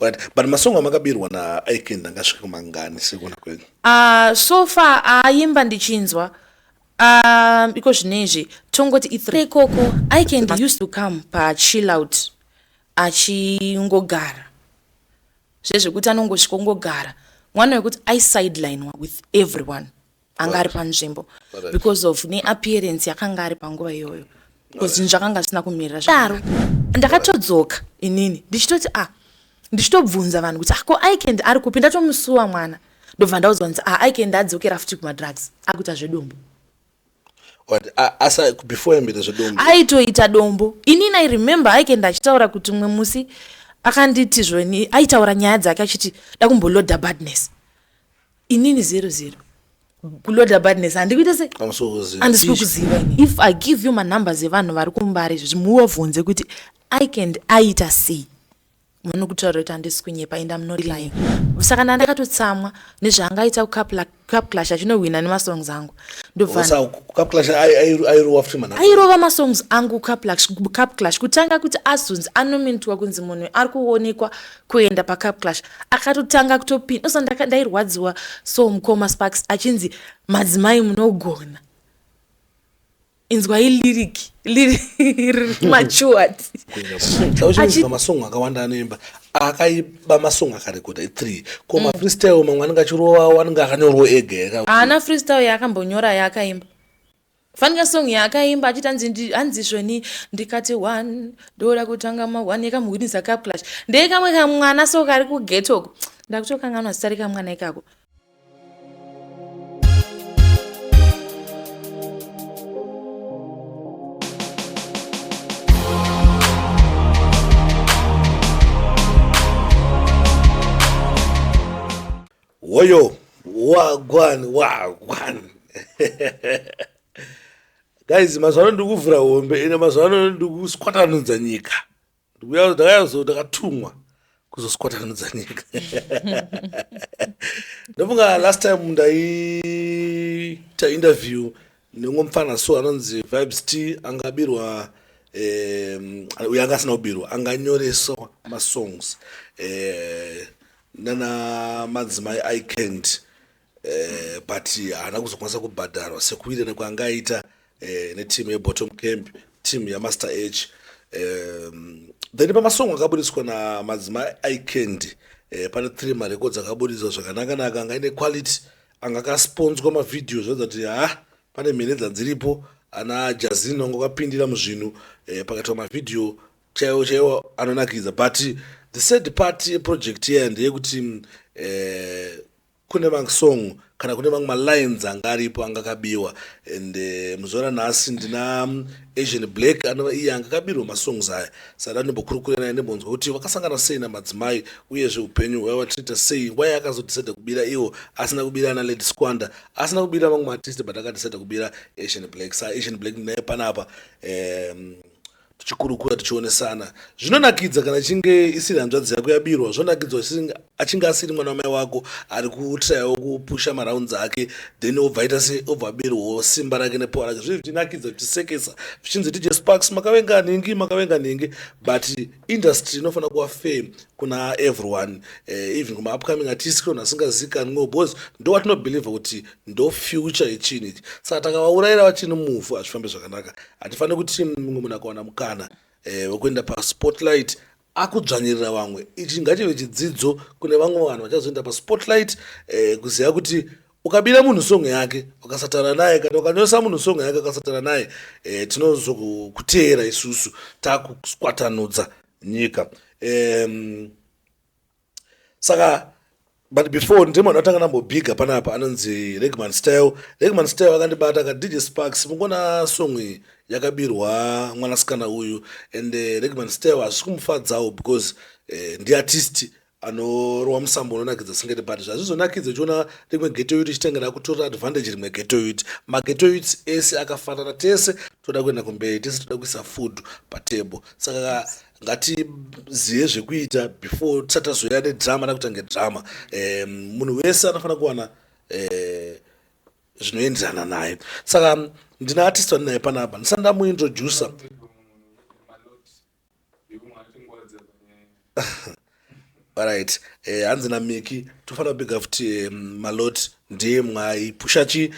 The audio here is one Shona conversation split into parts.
Right. But masong amakabirwa naIken angasvika mangani sekuona kwenyu? So far aimba ndichinzwa iko zvinezvi tongoti i3 ikoko. Iken used to come pachill out achingogara zvezvekuti anongosvika ongogara, mwana wekuti aisidelinwa with everyone anga ari panzvimbo because of neappearance yakanga ari panguva iyoyo, because zvinhu zvakanga zvisina kumirira daro. Ndakatodzoka inini ndichitoti ndichitobvunza vanhu kuti, "Ko Icand ari kupi? Ndatomusuwa mwana." Ndobva ndaudzwa kunzi, "Icand adzokera futi kumadrugs, akuita zvedombo." Right. Asa before aimboita zvedombo? Aitoita dombo. Inini I remember Icand achitaura kuti mumwe musi akanditi zvoni, aitaura nyaya dzake achiti, "Da kumboloda badness." Inini 00 kuloda badness handikuita sei? Hamusokuziva. Handisi kukuziva ini. If I give you manumbers evanhu vari kumbari izvozvi, muvabvunze kuti Icand aita sei, vanokutaura kuti handisi kunyepa and am not lying. Saka ndandakatotsamwa nezvaangaita kuCup Clash achinohwina nemasongs angu. Ndobva Saka Cup Clash airowa futi manhamba? Airova masongs angu Cup Clash. Kutanga kuti azonzi anominitwa kunzi munhu ari kuonekwa kuenda paCup Clash, akatotanga kutopinda osa. Ndairwadziwa so mukoma Sparks achinzi, "Madzimai munogona, inzwai lyric riri matured." Sauchinzwa masong akawanda anoimba, akaiba masong akarekodha i3. Ko mafreestyle mamwe anenge achirovawo anenge akanyorwa ega Haana freestyle yaakambonyora yaakaimba. Fanika song yaakaimba achiti hanzi zvoni, "Ndikati one ndoda kutanga ma1," yakamuhwinisa Cup Clash, ndeyekamwe kamwana so kari kugetoko. Ndakutokanganwa zita rekamwana ikako. Woyo, wagwan wagwan guys, mazuva ano ndiri kuvhura hombe ine, mazuva ano ndiri kuswatanudza nyika. Ndakayazo ndakatumwa kuzoswatanudza nyika. Ndofunga last time ndaiita interview neumwe mufana so anonzi Vibes T, angabirwa, uyo anga asina kubirwa, anganyoreswa masongs nana madzimai Icand, but haana kuzokwanisa kubhadharwa sekuwirirana kwaangaita netimu yebottom camp, team yaMaster H. Then pamasongo akabudiswa namadzimai Icand, pane three marecords akabudiswa zvakanaka-naka, anga ine quality, anga akasponzwa mavhidhiyo, zvoratidza kuti ha, pane mhene dzadziripo. Ana Jazin vanga vakapindira muzvinhu, pakaitwa mavhidhiyo chaiwo chaiwo anonakidza. But the sad part yeproject iya ndeyekuti kune masong kana kune mamwe malines anga aripo anga akabiwa. And muzuva ranhasi ndina Asian Black, anova iye anga akabirwa masongs aya. Saka ndimbokurukura naye, ndimbonzwa kuti vakasangana sei namadzimai, uyezve upenyu hwaivatrita sei, why akazodecida kubira iwo asina kubira ana Lady Squanda, asina kubira mamwe maartist, but akadecida kubira Asian Black. Saka Asian Black ndinaye panapa, tichikurukura, tichionesana. Zvinonakidza kana ichinge isiri hanzvadzi yako yabirwa, zvonakidza achinge asiri mwana wamai wako ari kutrayawo kupusha marounds ake, then obva aita se obva abirwawo simba rake nepower rake. Zvii zvichinakidza, zvichisekesa, zvichinzi, "DJ Sparks makavenga nhingi, makavenga nhingi." But industry inofanira kuva fair kuna everyone, even kuma-upcoming artist, kuvanhu asingazikanwiwo, because ndo watinobhelievha kuti ndo future yechinhu ichi. Saka takavaurayira vachini muvhu, hazvifambi zvakanaka. Hatifaniri kuti mumwe munhu akawana mukana wekuenda paspotlight akudzvanyirira vamwe. Ichi ngachive chidzidzo kune vamwe vanhu vachazoenda paspotlight, kuziva kuti ukabira munhu song yake ukasataura naye, kana ukanyoresa munhu song yake ukasataura naye, tinozokuteera isusu takuswatanudza nyika. Saka but before, ndiri munhu atanga ndambobhiga panapa anonzi Regman Style. Regman Style akandibata akati, "DJ Sparks, mungona song iyi yakabirwa mwanasikana uyu." And Regman Style hazvisi kumufadzawo because ndiartist anorova musambo unonakidza singeti, but zvazvizonakidza uchiona rimwe ghetto youth ichitanga rakutora advantage rimwe ghetto youth. Maghetto youths ese akafanana, tese toda kuenda kumberi, tese toda kuisa food patable. Saka ngatizive zvekuita before tisati tazoya nedrama rakutange drama. Munhu wese anofanira kuwana zvinoenderana naye. Saka ndina artist wandinaye panapa, ndisati ndamuintroducer. Right, hanzi naMiki tofanira kubiga futi Malot ndiye mwaipusha chi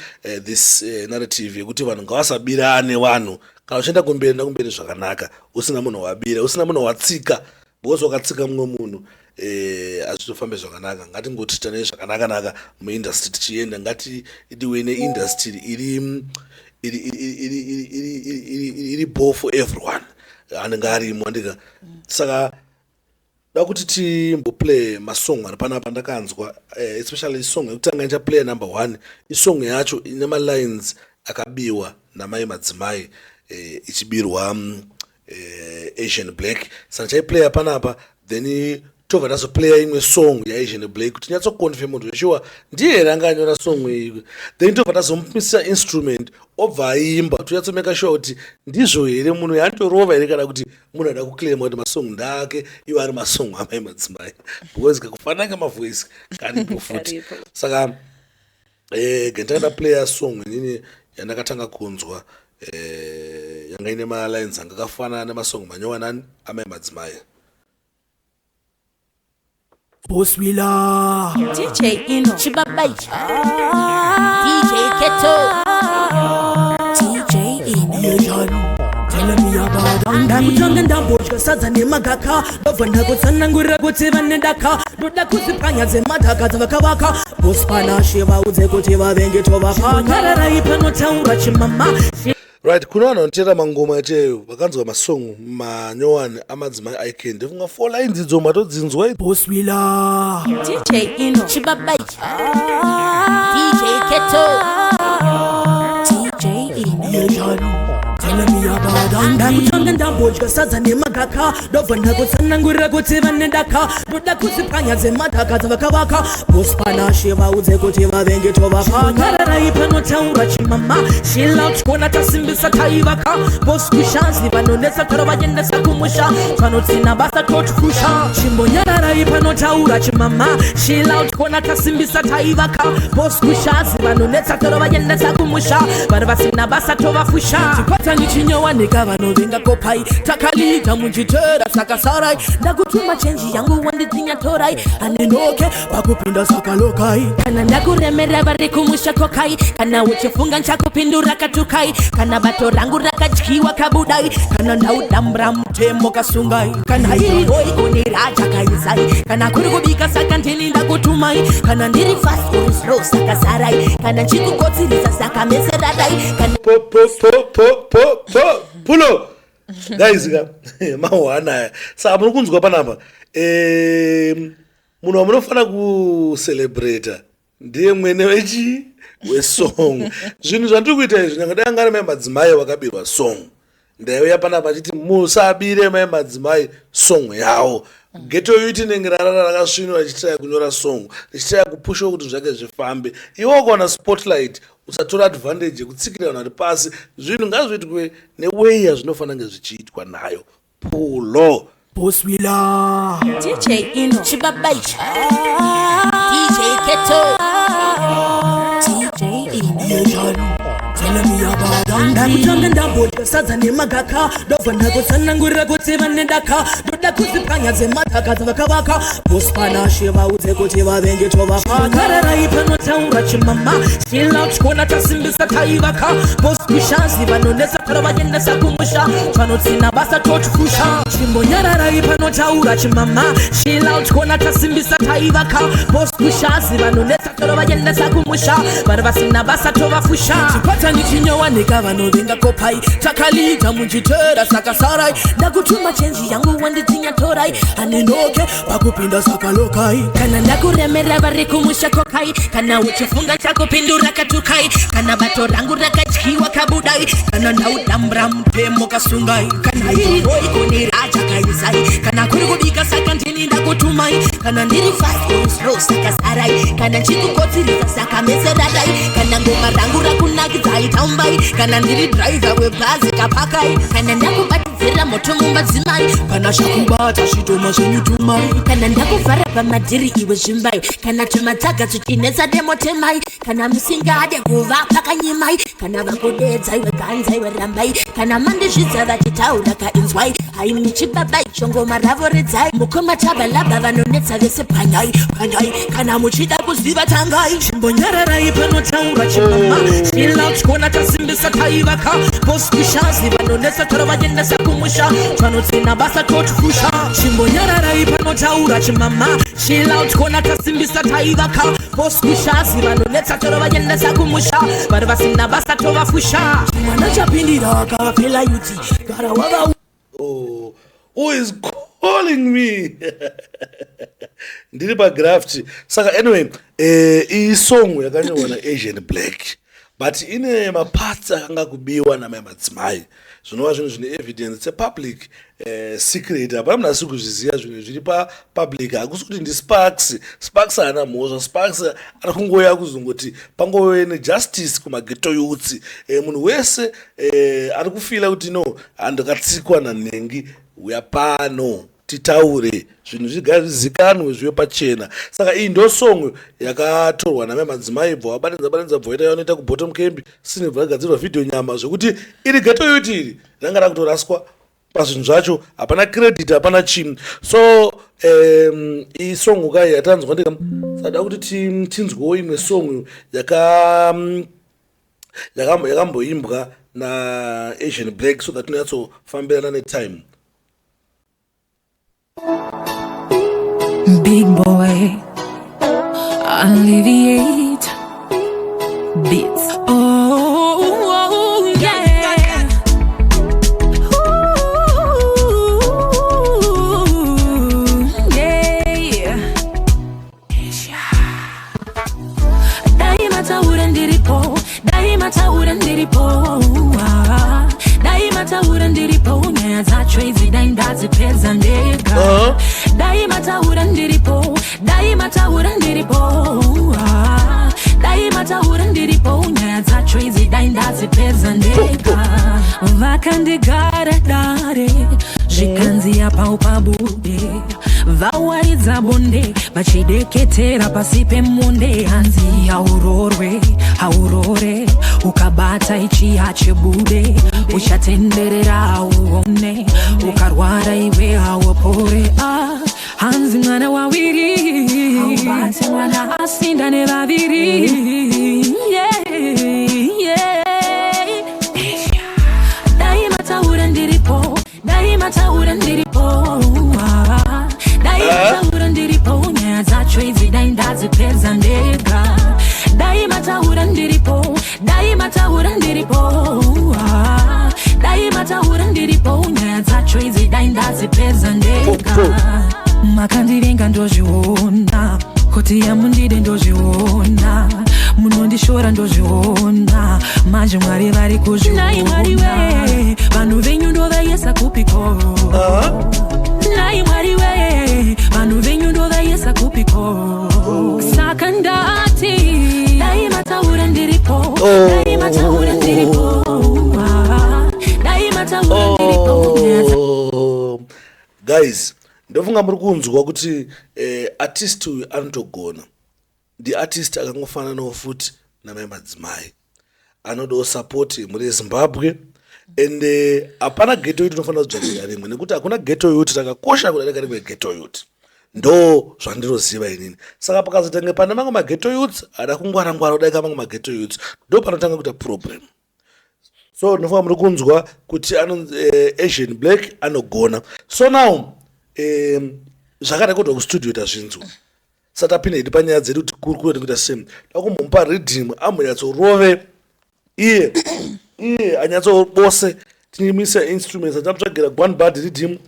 this narrative yekuti vanhu ngavasabirane. Vanhu kana uchienda kumberi, enda kumberi zvakanaka, usina munhu wabira, usina munhu watsika, because wakatsika mumwe munhu hazvitofambe zvakanaka. Ngatingotitanei zvakanaka-naka muindustry tichienda. Ngatidiwe neindustry iri bo for everyone anenge arimo, andika. Saka da kuti timboplay masong ari panapa ndakanzwa, especially song yekutanga ndichaplaya, number one. Isong yacho ine malines akabiwa namai Madzimai, ichibirwa Asian Black. Saka ndichaiplaya panapa, then tobva tazoplaya imwe song yaAsian Black kuti nyatsoconfirm kuti sure ndiye here anga anyora song iyi. Then tobva tazomupisa instrument, obva aimba, tonyatsomeka sure kuti ndizvo here, munhu yaanotorova here, kana kuti munhu ada kuclaima kuti masong ndaake iwo ari masong amai Madzimai, because kakufanana kemavoice karipo futi. Saka gendanga ndaplaya song inini yandakatanga kunzwa, yanga ine malines anga akafanana nemasong manyowanani amai Madzimai. Boswila. DJ Ino Chibaba ichi. DJ Keto. DJ Ino. Yejan. Tell me about. Ndakutanga ndambodya sadza nemagaka, ndobva ndakutsanangurira kuti vane daka, ndoda kudzipwanya dzemadhaka dzavakavaka. Bospanashe, vaudze kuti vavenge tovapaka. Nyararai panotaura chimama. Right, kuna vanhu vanoteera mangoma acheyo, vakanzwa masong manyowani amadzimai Icon, ndofunga four lines idzo matodzinzwa. Boswila. DJ Ino Chibaba ichi. DJ Keto. DJ Ino. Yejan. Tell me about. Ndakutanga ndambodya sadza nemagaka, ndobva ndakutsanangurira kuti vane daka, ndoda kudzipwanya dzemadhaka dzavakavaka. Bospanashe, vaudze kuti vavenge tovapaka. Nyararai panotaura chimama. Shilatyona tasimbisa taivaka. Boskushazi vanonetsa toro vaendesa kumusha, vanotsina basa totfusha. Chimbonyararai panotaura chimama. Shilatyona tasimbisa taivaka. Boskushazi vanonetsa toro vaendesa kumusha, vari vasina basa tovafusha. Chikwatani chinyowanika, vanovenga kopai, takalita muchitera saka sarai. Ndakutuma chenji yangu wandidzinya torai, anenoke pakupinda saka lokai. Kana ndakuremera vari kumusha kokai, kana uchifunga nchakupindura katukai, kana bato rangu rakadyiwa kabudai, kana ndaudambura mutemo kasungai, kana iri roigonera chakaisai, kana kuri kubika saka ndini ndakutumai, kana ndiri fast uri slow saka sarai, kana nchikukotsirisa saka meserarai, kana Po po po po po po pulo guys ka mahwana aya. Saka muri kunzwa panapa, munhu wamunofanira kucelebrata ndiye mwene wechi wesong. Zvinhu zvandiri kuita izvi, nyange dai anga ari mai Madzimai vakabirwa song, ndaiuya panapa achiti musabire mai Madzimai song yavo. Ghetto youth inenge rarara rakasvinwa richitraya kunyora song, richitraya kupushawo kuti zvake zvifambe. Iwe ukaona spotlight, usatora advantage yekutsikira vanhu vari pasi. Zvinhu ngazviitwe neway yazvinofanira kunge zvichiitwa nayo. Pulo. Boswila. DJ Ino Chibaba ichi. DJ Keto. DJ Ino. Yejan. Tell me about. Ndakutanga ndambodya sadza nemagaka, ndobva ndakutsanangurira kuti vane daka, ndoda kudzipwanya dzemadhaka dzavakavaka. Bospanashe, vaudze kuti vavenge tovapaka. Nyararai panotaura chimama. Shilatyona tasimbisa taivaka. Boskushazi vanonetsa toro vaendesa kumusha, vanotsina basa totfusha. Chimbonyararai panotaura chimama. Shilatyona tasimbisa taivaka. Boskushazi vanonetsa toro vaendesa kumusha, vari vasina basa tovafusha. Chikwatani chinyowanika, vanovenga kopai, takalita muchitera saka sarai. Ndakutuma chenji yangu wandidzinya torai, anenoke pakupinda saka lokai. Kana ndakuremera vari kumusha kokai, kana uchifunga chakupindura katukai, kana bato rangu rakadyiwa kabudai, kana ndaudambura mutemo kasungai, kana iri roigonera chakaisai, kana kuri kubika saka ndini ndakutumai, kana ndiri fast uri slow saka sarai, kana nchikukotsirisa saka meserarai, kana ngoma rangu rakunakidzai tambai, kana ndiri driver webhazi kapakai, kana ndakubatidza. Wedzera moto mumadzimai. Kana zvakubata zvidhoma zvenyu tumai. Kana ndakuvhara pamadhiri iwe zvimbayo. Kana tumatsaga tuchinetsa demotemai. Kana musingade kuva pakanyimai. Kana vakudedza iwe ganza iwe rambai. Kana mandizvidza vachitaura kainzwai. Hai muchibaba icho ngoma ravo redzai. Mukoma chabalaba vanonetsa vese pwanyai pwanyai. Kana muchida kuziva tangai. Chimbonyararai panotaura chimama. Chill out kona tasimbisa taivaka. Boss kushazi vanonetsa toro vaendesa kumusha. Vanotsina basa totfusha. Chimbonyararai panotaura chimama. Chill out kona tasimbisa taivaka. Boss kushazi vanonetsa toro vaendesa kumusha. Vari vasina basa tovafusha. Chimwana chapindira akavapela yuti. Gara wava. Oh, who is calling me? Ndiri pagraft. Saka anyway, iyi song yakanyorwa naAsian Black, but ine maparts akanga kubiwa namai madzimai, zvinova zvinhu zvine evidence. It's a public secret. Hapana munhu asi kuzviziva. Zvinhu zviri papublic. Hakusi kuti ndiSparks. Sparks haana mhosva. Sparks ari kungoya kuzongoti pangove nejustice kumaghetto youths. Munhu wese ari kufeela kuti no, handakatsikwa nanhengi, uya pano titaure, zvinhu zvigare zvizikanwe, zvive pachena. Saka iyi ndo song yakatorwa namai madzimai, bva vabatanidza batanidza, bva vaita yavanoita kubottom camp sine, bva ragadzirwa vhidhiyo nyama, zvekuti iri ghetto youth iri ranga rakutoraswa pazvinhu zvacho. Hapana credit, hapana chimwe. So iyi song kai yatanzwa ndika sada kuti tinzwewo imwe song yakamboimbwa naAsian Black, so that tinonyatsofambirana netime. Big boy, alleviate beats. Oh, yeah. Ooh, yeah. Dai mataura ndiripo, dai mataura ndiripo, ah. Dai mataura ndiripo, nyaya dzacho idzi dai ndadzipedza ndega. Dai mataura ndiripo, dai mataura ndiripo, ah. Dai mataura ndiripo, nyaya dzacho idzi dai ndadzipedza ndega. Vakandigara dare, zvikanzi apa upabude. Vawaridza bonde vachideketera pasi pemonde, hanzi haurorwe, haurore, ukabata ichi hachibude, uchatenderera hauone, ukarwara iwe haupore. Ah, hanzi mwana wawiri haubate mwana asinda nevaviri. Yeah. Dai mataura ndiripo, dai mataura ndiripo, ah. Dai mataura ndiripo, nyaya dzacho idzi dai ndadzipedza ndega. Dai mataura ndiripo, dai mataura ndiripo, ah. Dai mataura ndiripo, nyaya dzacho idzi dai ndadzipedza ndega. Makandivenga ndozviona, kuti yamundide ndozviona, munondishora ndozviona, manje Mwari vari kuzviona. Mwari we, vanhu venyu ndovayesa kupiko? Nai Mwari we, vanhu venyu ndovayesa kupiko? Saka ndati dai mataura ndiripo, dai mataura ndiripo, ah. Dai mataura ndiripo, nyaya. Oh. Guys, ndofunga muri kunzwa kuti artist uyu anotogona. Ndiartist akangofananawo futi namai madzimai, anodawo support yemhuri yeZimbabwe. Ende hapana ghetto youth inofanira kudzvanyirira rimwe, nekuti hakuna ghetto youth rakakosha kudarika rimwe ghetto youth. Ndo zvandinoziva inini. Saka pakazotange pane mamwe maghetto youths ada kungwara-ngwara kudarika mamwe maghetto youths, ndo panotanga kuita problem. So ndinofunga muri kunzwa kuti Asian Black anogona. So now zvakarekodwa kustudio, tazvinzwa. Sati apinda hedu panyaya dzedu kuti kurukure nekuita same, dakumbomupa riddim ambonyatsorove iye iye anyatsobose, tinyimisa instruments, achamutsvagira one bad riddim.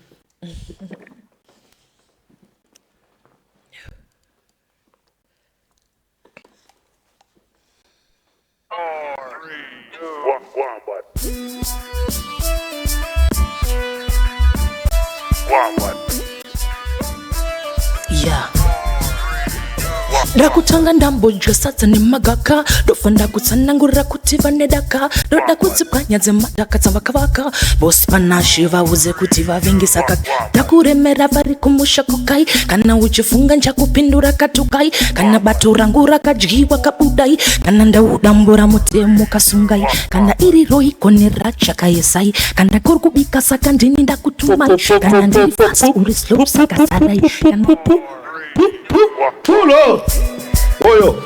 One, one. One, one. Yeah. One, Ndakutanga ndambodya sadza nemagaka, ndobva ndakutsanangurira kuti vane daka. Ndoda kudzipwanya dzemadhaka dzavakavaka. Boss Panashe, vaudze kuti vavengisaka. Ndakuremera vari kumusha kokai. Kana uchifunga nchakupindura katukai. Kana bato rangu rakadyiwa kabudai. Kana ndaudambura mutemo kasungai. Kana iri roikone rachakayesai. Kana kuri kubika saka ndini ndakutumai. Kana ndiri fast uri slow saka sarai. Kana Pulo. Oyo.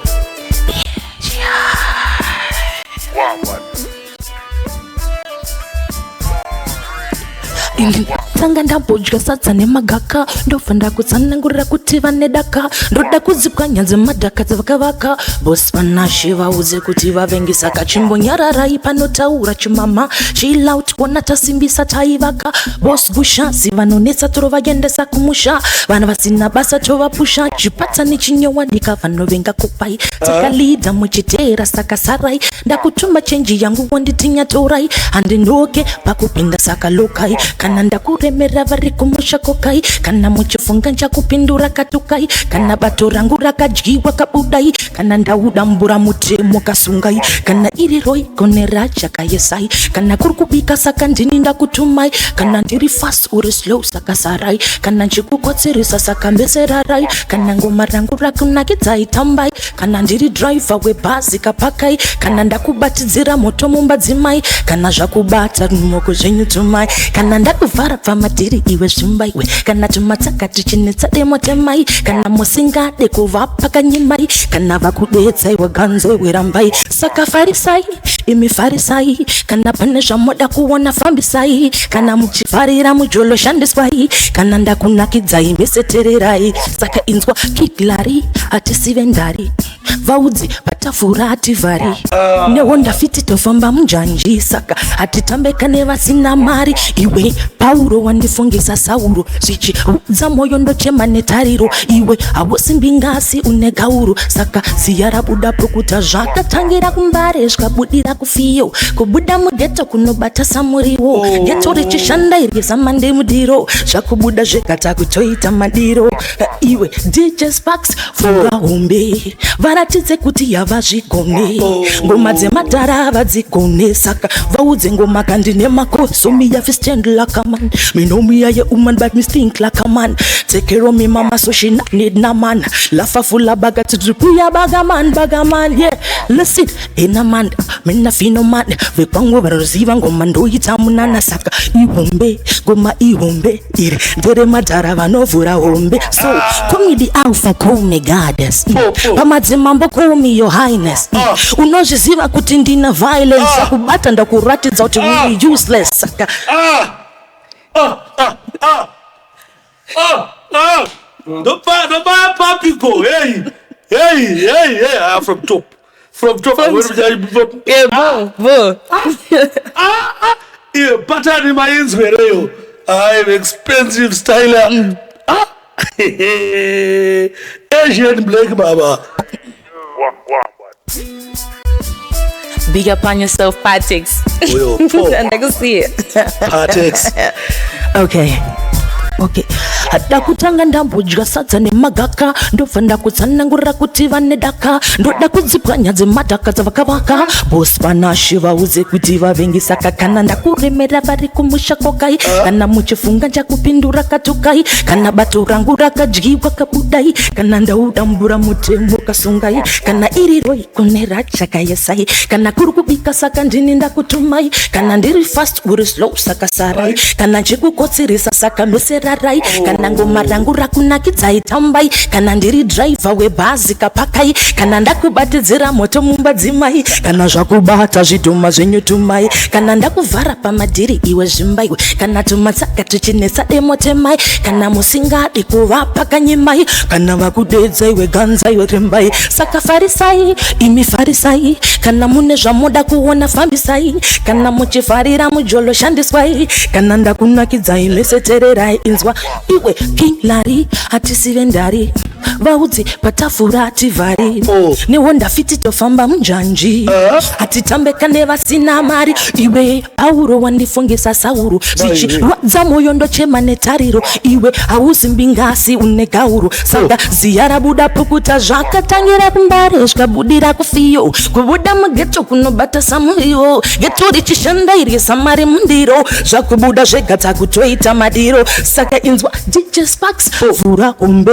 Tanga ndambodya sadza nemagaka, ndobva ndakutsanangurira kuti vane daka. Ndoda kudzipwanya dzemadhaka dzavakavaka. Boss Panashe, vaudze kuti vavengisaka. Chimbonyararai panotaura chimama. Chill out, kona tasimbisa taivaka. Boss Gushazi vanonetsa tovaendesa kumusha. Vanhu vasina basa tovapusha. Chipatsa nechinyowadika vanovenga kupai. Takalidha muchiteera saka sarai. Ndakutuma chenji yangu wanditinya torai. Handinoke pakupinda saka lokai. Kana ndakuremera vari kumusha kokai. Kana muchifunga nchakupindura katukai. Kana bato rangu rakadyiwa kabudai. Kana ndaudambura mutemo kasungai. Kana iri roikone rachakayesai. Kana kuri kubika saka ndini ndakutumai. Kana ndiri fast uri slow saka sarai. Kana nchikukotsirisa saka mbeserarai. Kana ngoma rangu rakunakidzai tambai. Kana ndiri driver webhazi kapakai. Kana ndakubatidzira moto mumba dzimai. Kana zvakubata moko zvenyu tumai. Kana ndakuvhara pamadhiri iwe zvimbaiwe. Kana tumatsaka tichinetsa demo temai. Kana musingade kuvapa kanyimai. Kana vakudetsa iwe ganzo iwe rambai. Saka farisai imi farisai. Kana pane zvamoda kuona fambisai. Kana muchifarira mujolo shandiswai. Kana ndakunakidzai mesetererai. Saka inzwa kiklari hatisive ndari. Vaudzi patafura hativhari. Nehonda Fit tofamba munjanji. Saka hatitambe nevasina mari. Iwe Pauro wandifungisa Sauro. Zvichiudza moyo ndochema netariro. Iwe hausimbi ngasi une gauro. Saka ziya rabuda pukuta. Zvakatangira kuMbare zvikabudira kufiyo. Kubuda mughetto kunobata samuriwo. Ghetto richishanda iryesa mandimudiro. Zvakubuda zvekata kutoita madiro. Iwe DJ Sparks funga hombe. Varatidze kuti havazvigone. Ngoma dzemadhara vadzigone. Saka vaudze ngoma kandine mako. So me have to stand like a man. Me know me a woman but me think like a man. Take care of me mama so she not need no man. Laugh a full of baga to drip a baga man, baga man, yeah. Listen, in a man, me na feel no man. Vekwangu vanoziva ngoma ndoita munana. Saka ihombe, ngoma ihombe iri ndere madhara vanovhura hombe. So call me the alpha, call me goddess. Pamadzimambo call me your highness. Unozviziva kuti ndina violence. Akubata ndakuratidza kuti uri useless. Saka Ah, ah. Ndopa ndopa papiko. Hey. Hey, hey, hey. Ah, from top. From top. From Yeah, bo, bo. Ah, ah. Iye patani mainzwereyo. I'm expensive styler. Ah. Asian Black Baba. Big up on yourself, Patex. Oyo, po. And I can see it. Patex. Okay, ndakutanga ndambodya sadza nemagaka, ndobva ndakutsanangurira kuti vane daka. Ndoda kudzipwanya dzemadhaka dzavakavaka. Boss Panashe, vaudze kuti vavengisaka. Kana ndakuremera vari kumusha kokai. Kana muchifunga nchakupindura katukai. Kana bato rangu rakadyiwa kabudai. Kana ndaudambura mutemo kasungai. Kana iri roikone rachakayesai. Kana kuri kubika saka ndini ndakutumai. Kana ndiri fast uri slow saka sarai. Kana nchikukotsirisa saka meserarai. Kana ngoma rangu rakunakidzai tambai. Kana ndiri driver webhazi kapakai. Kana ndakubatidzira moto mumba dzimai. Kana zvakubata zvidhoma zvenyu tumai. Kana ndakuvhara pamadhiri iwe zvimbaiwe. Kana tumatsaka tuchinetsa demo temai. Kana musingadi kuvapa kanyimai. Kana vakudedza iwe ganza iwe rembai. Saka farisai imi farisai. Kana mune zvamoda kuona fambisai. Kana muchifarira mujolo shandiswai. Kana ndakunakidzai mesetererai. Inzwa iwe King Larry hatisive ndari. Vaudze patafura tivhari. Oh. Nehonda fiti tofamba munjanji. Hatitambe kane vasina mari. Iwe Pauro wandifungisa Sauro. Zvichirwadza moyo ndochema netariro. Iwe hauzi mbingasi une gauro. Saka ziya rabuda pukuta zvakatangira kumbare zvikabudira kufiyo. Kubuda mugeto kunobata samuriwo. Geto richishanda iryisa mari mundiro. Zvakubuda zvega takutoita madiro. Saka inzwa DJ Sparks vhura hombe.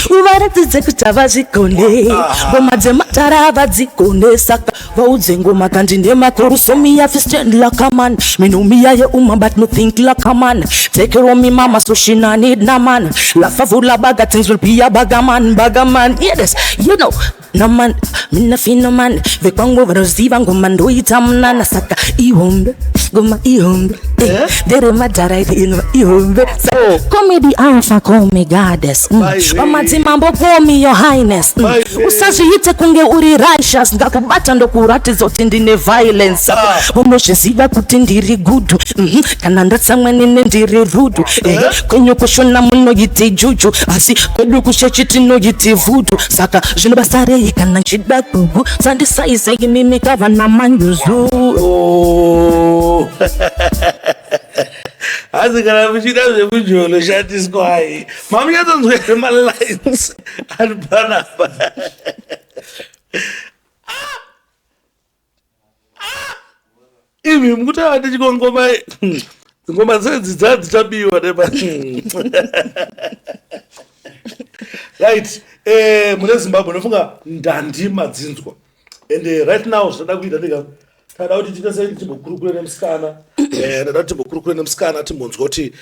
Uvaratidze kuti havazvigone. Ngoma dzematara havadzigone. Saka vaudze ngoma kandi ndemakuru. So me have to stand like a man. Me know me a woman but me think like a man. Take care of me mama so she not need no man. Laugh a full of bag of things will be a bag of man, bag of man. Yes, you know. No man, me no feel no man. Vekwangu vanoziva ngoma ndoita munana. Saka ihombe, ngoma ihombe. Ndere madhara ino ihombe. Saka comedy alpha call me goddess. Vamadzimambo call me your highness. Usazviite kunge uri righteous. Ndakubata ndokuratidza kuti ndine violence. Saka unozviziva kuti ndiri good. Kana ndatsamwa nene ndiri rude. Kwenyu kushona munoiti juju, asi kwedu kushechi tinoiti voodoo. Saka zvino basa rei kana nchida gugu sandisaise imimi kava namanyuzu. Oh. Hanzi kana muchida zvemujolo shandiswai mamunyatsonzwa here malines ari panapa? Imi mukutaura ndichikongoma ngoma dzedzi dzadzichabiwa nepa. Right, mune Zimbabwe ndofunga ndandi madzinzwa and right now zvinoda kuita ndika tada kuti tiite sei, timbokurukure nemusikana. Ndada kuti timbokurukure nemusikana, timbonzwa kuti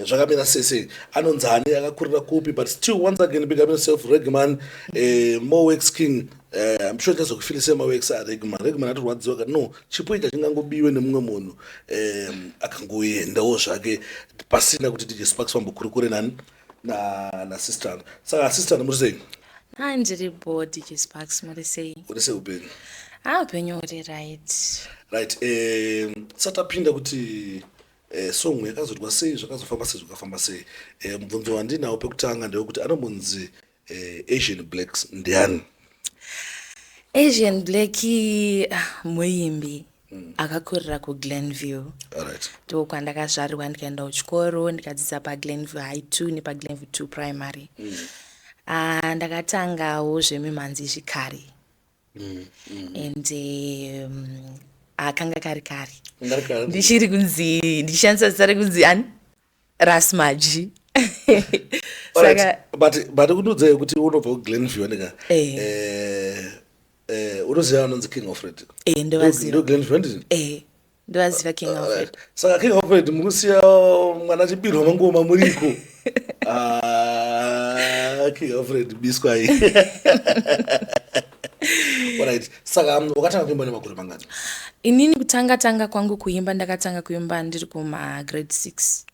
zvakamira sei sei, anonzi ani, akakurira kupi. But still, once again, big up yourself, Regman Moworks King. I'm sure ndichazokufilisa maworks aRegman. Regman atorwadziwa kati no chipo ichi achingangobiwe nemumwe munhu akangoendawo zvake pasina kuti DJ Sparks vambokurukure nani nasistana. Saka sistana, muri sei? Ha, ndiri bo, DJ Sparks, muri sei? Uri sei upenyu? Ha, upenyu huri right. Right, satapinda kuti song yakazorwa sei, zvakazofamba sei, zvakafamba sei, mubvunzo wandinawo pekutanga ndewekuti anombonzi Asian Blacks ndiani? Asian Black muimbi akakurira kuGlenview. Ndo kwandakazvarirwa, ndikaenda kuchikoro, ndikadzidza paGlenview High 2 nepaGlenview 2 Primary. Ndakatangawo zvemimhanzi zvekare and akanga kari kare ndichiri kunzi, ndichishandisa zita rekunzi ani, Rasmaji. Saka but kundiudzai kuti unobva kuGlenview andika? Eh. Unoziva anonzi King Alfred? Eh, ndovaziva. Ndo Glenview, handiti? Eh, ndovaziva King Alfred. Saka King Alfred mukusiya mwana achibirwa mangoma muriko. Ah, King Alfred biswai. Alright, saka wakatanga kuimba nemakore mangani? Inini kutanga tanga kwangu kuimba, ndakatanga kuimba ndiri kumagrade 6.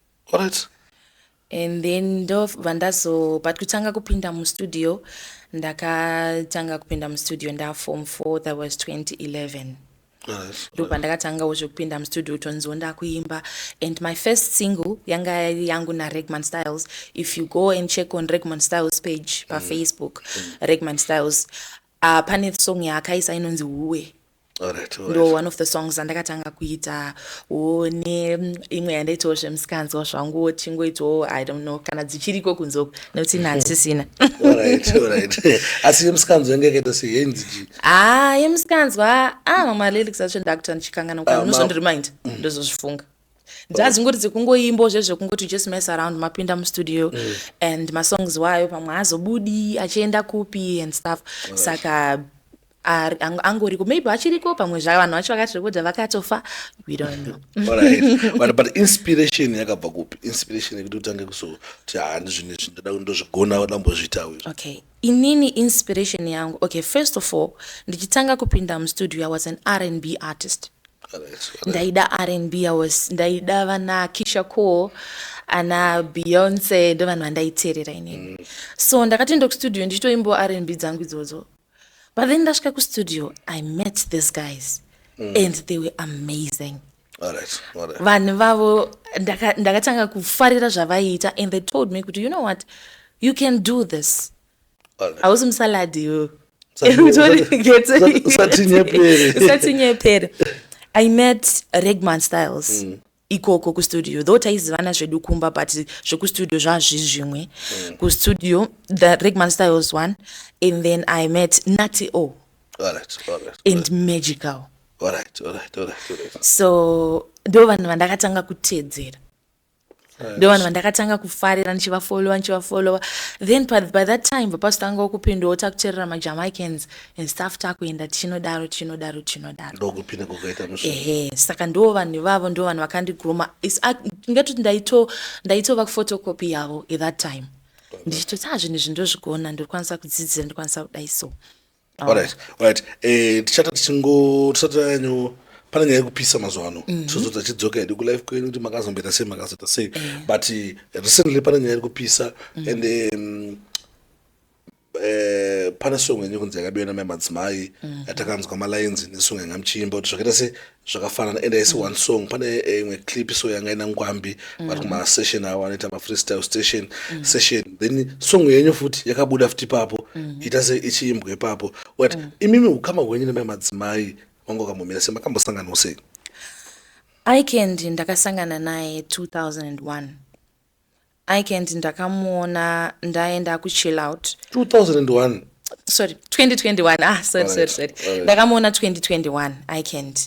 And then ndobva ndazo, but kutanga kupinda mustudio, ndakatanga kupinda mustudio ndaform 4. That was 2011. Ndopandakatangawo zvekupinda mustudio, tonziwo ndakuimba, and my first single yanga yangu naRegman Styles. If you go and check on Regman Styles page paFacebook, Regman Styles, pane song yaakaisa inonzi Huwe. Ndo one of the songs andakatanga kuita wo, neimwe yandaitawo zvemusikanzwa zvangu, tingoitawo, I don't know kana dzichiriko kunzoko nekuti nhandisisina. Alright. Asi yemusikanzwa yange yakaita sei, yainzi chii? Ah, yemusikanzwa, ah, mamalyrics acho ndakuta ndichikangana. Unozondiremind, ndozozvifunga. Dzadzingori dzekungoimbo zvezvekungoti just mess around, mapinda mustudio and masongs wayo pamwe azobudi achienda kupi and stuff. Saka angoriko, maybe achiriko, pamwe zva vanhu vacho vakatirekodha vakatofa, we don't know. Alright. But inspiration yakabva kupi? Inspiration yekuti utange kuzoti, ha, ndizvinhu izvi ndoda ndozvigona, dambozviitawo izvi. Okay, inini inspiration yangu, okay, first of all, ndichitanga kupinda mustudio, I was an R&B artist. Ndaida R&B. I was, ndaida vana Keyshia Cole, ana Beyonce, ndo vanhu vandaiteerera inini. So ndakatoenda kustudio ndichitoimbawo R&B dzangu idzodzo, but then ndasvika kustudio, I met these guys and they were amazing. Vanhu vavo ndakatanga kufarira zvavaiita and they told me kuti, "You know what? You can do this. Hausi musaladi iwewe. Usatinyepere. Usatinyepere. I met Regman Styles ikoko kustudio, though taizivana zvedu kumba, but zvekustudio zvazvi zvimwe. Kustudio, the Regman Styles one, and then I met Nati O and Magical. So ndo vanhu vandakatanga kuteedzera, ndo vanhu vandakatanga kufarira, ndichivafollowa, ndichivafollowa. Then by that time vapasitangawo kupindawo, takuteerera maJamaicans and stuff, takuenda tichinodaro, tichinodaro, tichinodaro. Ndokupinda kwakaita musha. Ehe, saka ndo vanhu ivavo, ndo vanhu vakandigrooma. Ndingatoti ndaitova kuphotocopy yavo at that time, ndichitoti, "Ah, zvinhu izvi ndozvigona, ndokwanisa kudzidzira, ndokwanisa kudai." So Alright, tichata tichingo tisati tanyanyo, pane nyaya yekupisa mazuva ano. Tozoti tichidzoka hedu kulife kwenyu kuti makazomboita sei, makazoita sei, but recently pane nyaya iri kupisa and pane song yenyu kunzi yakabiwa namai madzimai, yatakanzwa malines nesong yanga muchiimba kuti zvakaita se zvakafanana, and haisi one song. Pane imwe clip so yanga ina Ngwambi, vari kumasession avo anoita mafreestyle station session, then song yenyu futi yakabuda futi ipapo, ita se ichiimbwa ipapo. What, imimi ukama hwenyu nemai madzimai wanga wakambomira sei? Makambosanganawo sei? Icand ndakasangana naye 2001. Icand ndakamuona ndaenda kuChill Out. 2001? Sorry, 2021. Ah, sorry, sorry, sorry. Ndakamuona 2021. Icand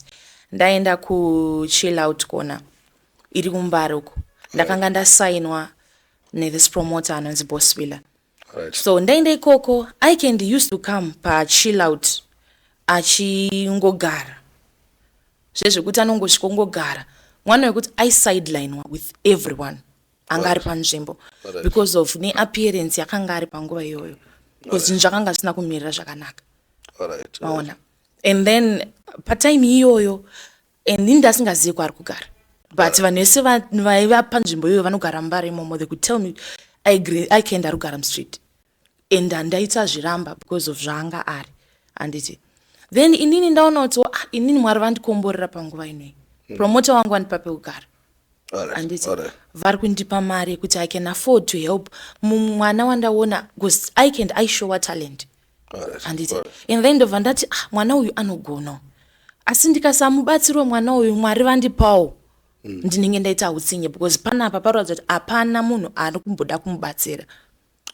ndaenda kuChill Out Kona iri kuMbare uko. Ndakanga ndasainwa nethis promoter anonzi Boswiller. So ndaenda ikoko. Icand used to come paChill Out achingogara, zvezvekuti anongosvika ongogara, mwana wekuti aisidelinwa with everyone anga ari panzvimbo because of neappearance yakanga ari panguva iyoyo, because zvinhu zvakanga zvisina kumirira zvakanaka. Maona? And then patime iyoyo, and ini ndasingazivi kwaari kugara, but vanhu vese vaiva panzvimbo iyoyo vanogara muMbare imomo, they could tell me Icand ari kugara mustreet, and handaita zviramba because of zvaanga ari, handiti? Then inini ndaona kuti, ah, inini Mwari vandikomborera panguva inoi, promoter wangu vandipa pekugara, handiti? Vari kundipa mari yekuti I can afford to help mwana wandaona, because Icand aishowa talent, handiti? And then ndobva ndati, "Ah, mwana uyu anogona, asi ndikasamubatsirwa mwana uyu, Mwari vandipawo, ndinenge ndaita utsinye, because panapa paroratidza kuti hapana munhu ari kumboda kumubatsira."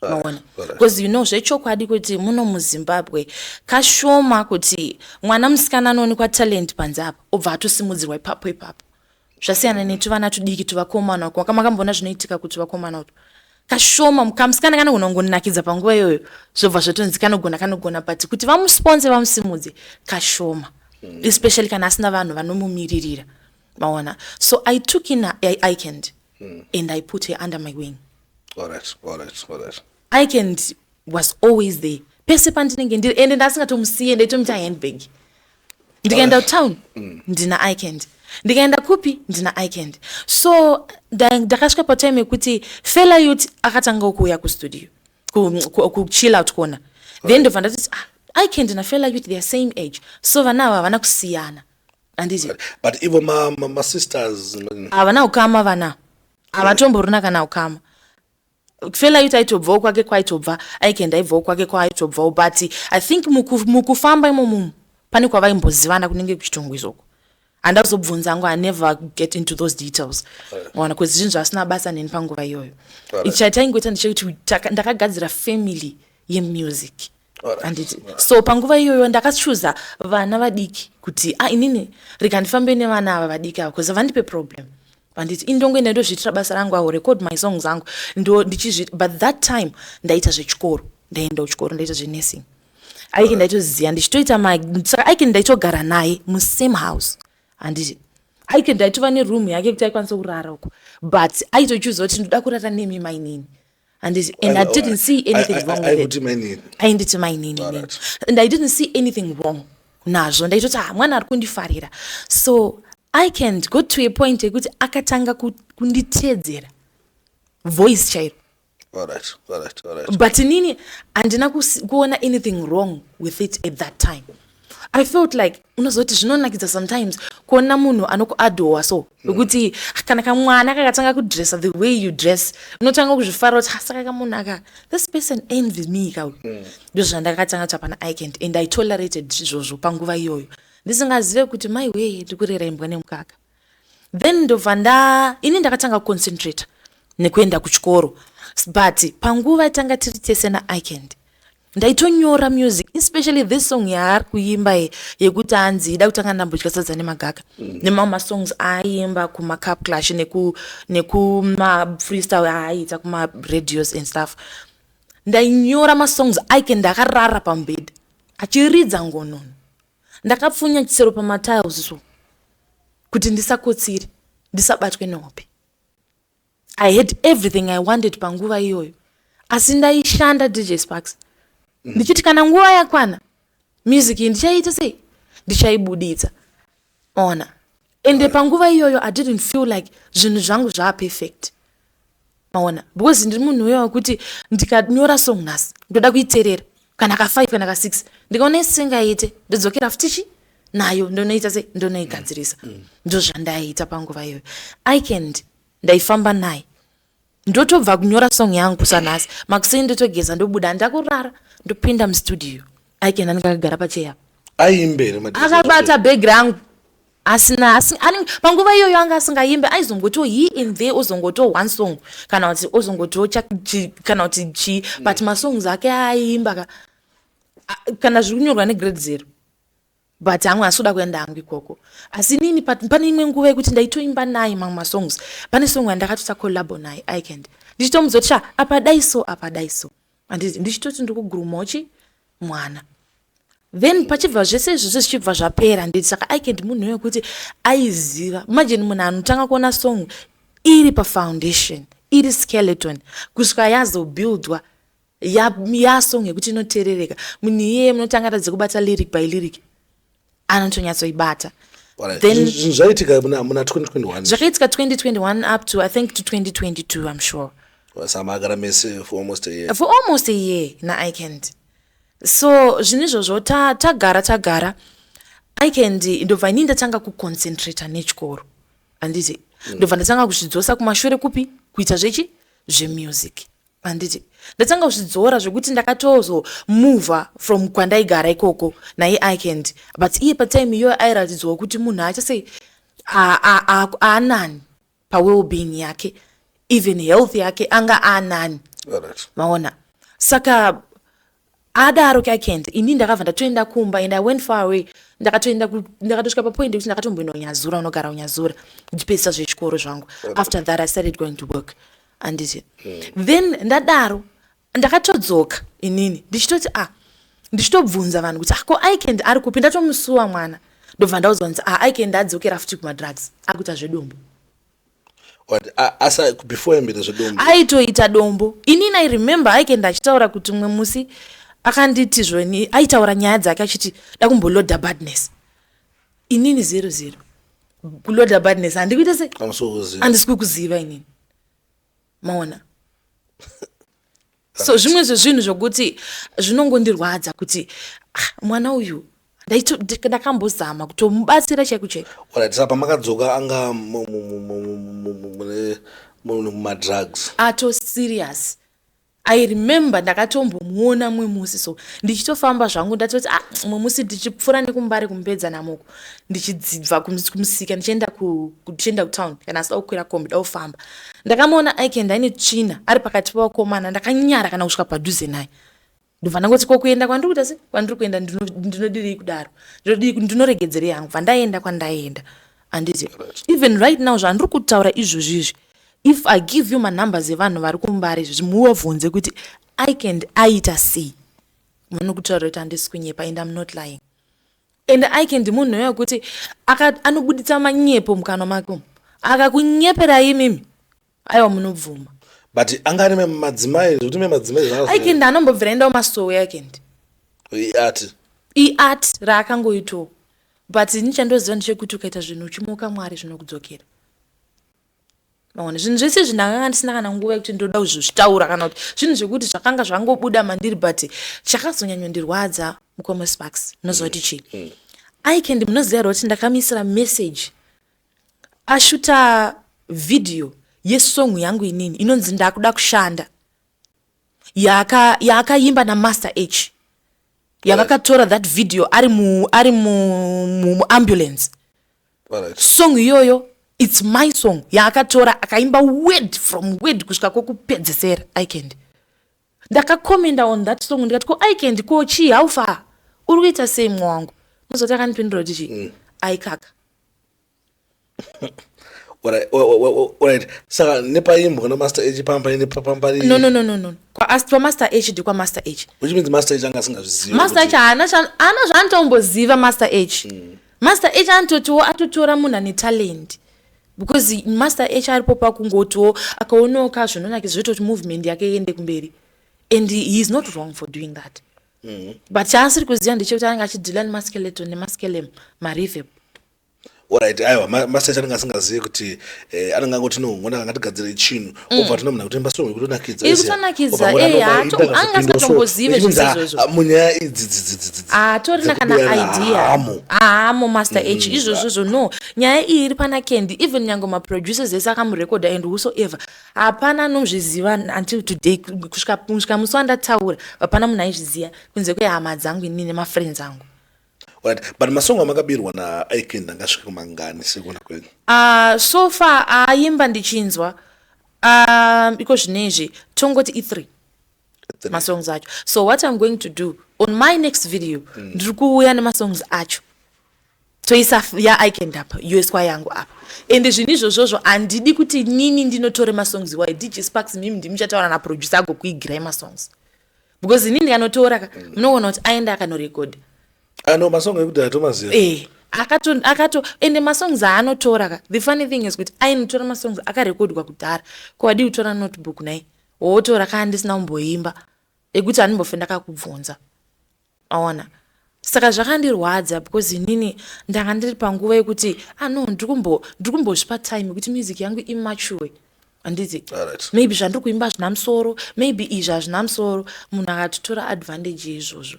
Maona? Because you know zvechokwadi kuti muno muZimbabwe kashoma kuti mwana musikana anoonekwa talent panze apa obva atosimudzirwa ipapo ipapo. Zvasiyana netuvana tudiki tuvakomana. Makamboona zvinoitika kuti vakomana utu kashoma, kamusikana kanogona kungonakidza panguva iyoyo, zvobva zvotonzi kanogona, kanogona, but kuti vamusponse, vamusimudze, kashoma, especially kana asina vanhu vanomumiririra. Maona? So I took in Icand and I put her under my wing. Icand was always there pese pandinenge ndiri, ende ndasingatomusiye, ndaitomuita handbag. Ndikaenda kutown, ndina Icand. Ndikaenda kupi, ndina Icand. So ndakasvika patime yekuti Fela Youth akatanga kuuya kustudio, kuChill Out Kona. Then ndobva ndatoti, "Ah, Icand naFela Youth, they are same age, so vana ava havana kusiyana, handiti?" But ivo masisters? Havana ukama, vana havatomborina kana ukama. Fela Youth aitobvawo kwake kwaitobva, Icand aibvawo kwake kwaaitobvawo, but I think mukufamba imomumu pane kwavaimbozivana kunenge kuChitungwiza uko. Handazobvunza hangu, I never get into those details, wana, because zvinhu zvasina basa neni panguva iyoyo. Chataingoita ndechekuti ndakagadzira family yemusic, handiti? So panguva iyoyo ndakachuza vana vadiki kuti, "Ah, inini rega ndifambe nevana ava vadiki ava, because vandipe problem, handiti? Indongoenda ndozviitira basa rangu, I will record my songs angu, ndo ndichizvi." But that time ndaita zvechikoro, ndaenda kuchikoro, ndaita zvenursing. Aike ndaitoziva ndichitoita, saka Aike ndaitogara naye musame house, handiti? Aike ndaitova neroom yake kuti aikwanisa kurara uko, but aitochuza kuti, "Ndoda kurara nemi mainini," handiti? And I didn't see anything wrong with it. Ainditi mainini, and I didn't see anything wrong nazvo. Ndaitoti, "Ah, mwana ari kundifarira." So I can go to a point yekuti akatanga kunditeedzera voice chairo. But inini handina kuona anything wrong with it at that time. I felt like, unozoti zvinonakidza sometimes kuona munhu anokuadora so, wekuti kana kamwana kakatanga kudressa the way you dress, unotanga kuzvifara kuti, "Ah, saka kamunhu aka, this person envies me ka." Ndo zvandakatanga kuita pana iCant, and I tolerated izvozvo panguva iyoyo, ndisingazive kuti my way ndiri kurera imbwa nemukaka. Then ndobva nda ini ndakatanga kuconcentrata nekuenda kuchikoro, but panguva tanga tiri tese naIcand, ndaitonyora music, especially this song yaari kuimba yekuti hanzi ida kutanga ndambodya sadza nemagaka, nemamwe masongs aaiimba kumacup clash nekumafreestyle aaiita kumaradios and stuff. Ndainyora masongs Icand ndakarara pamubhedha achiridza ngonono, ndakapfunya chisero pamatiles so kuti ndisakotsire, ndisabatwe nehope. I had everything I wanted panguva iyoyo, asi ndaishanda, DJ Sparks, ndichiti kana nguva yakwana, music iyi ndichaiita sei? Ndichaibuditsa. Ona, ende panguva iyoyo I didn't feel like zvinhu zvangu zvaaperfect, maona, because ndiri munhu uyo wekuti ndikanyora song nhasi, ndoda kuiteerera kana ka5 kana ka6, ndikaona isingaite, ndodzokera futichi nayo, ndonoita sei? Ndonoigadzirisa. Ndozvandaiita panguva iyoyo. Icand ndaifamba naye, ndotobva kunyora song yangu sanhasi makuseni, ndotogeza, ndobuda, ndakurara, ndopinda mustudio. Icand andikakagara pacheya. Aimbe here? Akabata bhegi rangu asina panguva iyoyo anga asingaimbe. Aizongotiwo here and there, ozongotiwo one song kana kuti ozongotiwo kana kuti chii, but masongs ake aaimba ka kana zviri kunyorwa negrade 0, but amwe asi kuda kuenda hangu ikoko. Asi inini pane imwe nguva yekuti ndaitoimba naye mamwe masongs. Pane song yandakatoita collabo naye Icand, ndichitomudza kuti, "Sha, apa dai so, apa dai so." Handiti ndichitoti ndiri kugurumawo chi mwana. Then pachibva zvese izvozvo zvichibva zvapera, nditi saka Icand munhu wekuti aiziva. Imagine munhu anotanga kuona song iri pafoundation, iri skeleton, kusvika yazobuildwa yasong yekuti inoteerereka. Munhu iyeye munotanga tadze kubata lyric by lyric, anotonyatsoibata. Then zvinhu zvaitika muna 2021? Zvakaitika 2021 up to, I think, to 2022, I'm sure. Samagara mese for almost a year. For almost a year naIcand. So zvinhu izvozvo tagara tagara, Icand ndobva inini ndatanga kuconcentrata nechikoro, handiti? Ndobva ndatanga kuzvidzosa kumashure kupi kuita zvechi zvemusic, handiti? Ndatanga kuzvidzora zvekuti ndakatozomuvha from kwandaigara ikoko naye Icand, but iye patime iyoyo airatidzwawo kuti munhu achasei aanani pawellbeing yake, even health yake anga aanani. Maona, saka adaro kaIcand, ini ndakabva ndatoenda kumba and I went far away. Ndakatoenda ndakatosvika papoint yekuti ndakatomboenda kuNyazura, unogara kuNyazura, ndichipedzisa zvechikoro zvangu. After that I started going to work, handiti? Then ndadaro ndakatodzoka inini ndichitoti, ah, ndichitobvunza vanhu kuti, "Ah, ko Icand ari kupi? Ndatomusuwa mwana." Ndobva ndaudzwa kunzi, "Ah, Icand adzokera futi kumadrugs, akuita zvedombo." What, asa before aimbita zvedombo? Aitoita dombo. Inini I remember Icand achitaura kuti mumwe musi akanditi zvoni, aitaura nyaya dzake achiti da kumbolodha badness. Inini 00, kulodha badness handikuita sei? Amusokuziva. Handisi kukuziva inini, maona. So zvimwe zvezvinhu zvokuti zvinongondirwadza kuti, ah, mwana uyu ndakambozama kutomubatsira chaiko chaiko. Alright, saka pamakadzoka anga mune mumadrugs? Ato serious. I remember ndakatombomuona mumwe musi so, ndichitofamba zvangu, ndatoti, ah, mumwe musi ndichipfuura nekuMbare kumupedza namoko, ndichibva kumusika ndichienda kutown, kana asida kukwira kombi, da kufamba, ndakamuona Icand aine tsvina ari pakati pavakomana. Ndakanyara kana kusvika padhuze naye. Ndobva ndangoti, "Ko kuenda kwandiri kuita se kwandiri kuenda, ndinodirei kudaro? Ndinoregedzerei hangu?" Bva ndaenda kwandaenda, handiti? Even right now zvandiri kutaura izvozvi izvi, if I give you manumbers evanhu vari kuMbare izvozvi, muvabvunze kuti Icand aita sei, vanokutaura kuti handisi kunyepa and I'm not lying. And Icand munhu uyo wekuti anobuditsa manyepo mukanwa make umu, akakunyeperai imimi, aiwa, munobvuma. But anga ane madzimai, zvekuti madzimai? Icand anombobvira endawo masowe, Icand. Iati? Iart raakangoitawo, but ini chandoziva ndechekuti ukaita zvinhu uchimuka Mwari, zvinokudzokera. Maona, zvinhu zvese izvi ndakanga ndisina kana nguva yekuti ndoda kuzvitaura, kana kuti zvinhu zvekuti zvakanga zvangobuda mandiri. But chakazonyanyondirwadza, mukoma Sparks, munoziva kuti chii? Ikendi, munoziva here kuti ndakamisira message ashuta video yesong yangu inini inonzi "Ndakuda Kushanda", yaakaimba naMaster H, yavakatora that video ari muambulance? Song iyoyo, it's my song yaakatora, akaimba word from word kusvika kwokupedzesera. Ikendi, ndakakomenda on that song, ndikati, "Ko Ikendi, ko chii? How far? Uri kuita sei mwe wangu?" Muzoti akandipindura kuti chii? Aikaka. Alright, saka nepaimbwa naMaster H pamba pambari? No, kwaMaster H, ndekwaMaster H. Which means Master H anga asingazvizivi. Master H haana zvaanotomboziva. Master H, Master H anototiwo atotora munhu ane talent, because Master H aripo pakungotiwo akaonoka zvinonakidza, zvoita kuti movement yake iende kumberi, and he is not wrong for doing that. But chaasiri kuziva ndechekuti anenge achidhila nemaskeleton nemaskelem mareverb. Alright, aiwa, Master H anenge asingazivi kuti anenge angoti, "No, ngona angatigadzire chinhu," obva tino munhu akutoimba song yekutonakidza. Iri kutonakidza, anga asingatombozive zvese izvozvo. Munyaya idzi Hatorina kana idea, haamo Master H izvozvozvo. No, nyaya iyi iri pana Candy. Even nyange maproducers ese akamurekodha and whosoever, hapana anozviziva until today. Kusvika musi wandataura, hapana munhu aizviziva kunze kwehama dzangu inini nemafriends angu. Right, but masongo amakabirwa naIkend angasvika mangani, sekuona kwenyu? So far aimba ndichinzwa, iko zvinezvi tongoti i3 masongs acho. So what I'm going to do on my next video, ndiri kuuya nemasongs acho, toisa yaIkend apa, yoiswa yangu apa. Ende zvinhu izvozvozvo handidi kuti nini ndinotore masongs iwayo. DJ Sparks, mimi ndimuchataura naproducer agokuigirai masongs, because inini ndikanotora ka, munoona kuti aenda akanorekodha. Ano masongo ekuti atomaziva. Akato ende masongs aanotora ka, the funny thing is kuti ainotora masongs akarekodwa kudhara. Ko wadii kutora Notebook nai, wotora kaa ndisina kumboimba, ekuti handimbofe ndakakubvunza, aona? Saka zvakandirwadza, because inini ndanga ndiri panguva yekuti, ah no, ndiri kumbozvipa time yekuti music yangu imature, handiti? Maybe zvandiri kuimba zvina musoro, maybe izvi hazvina musoro. Munhu akatitora advantage yeizvozvo,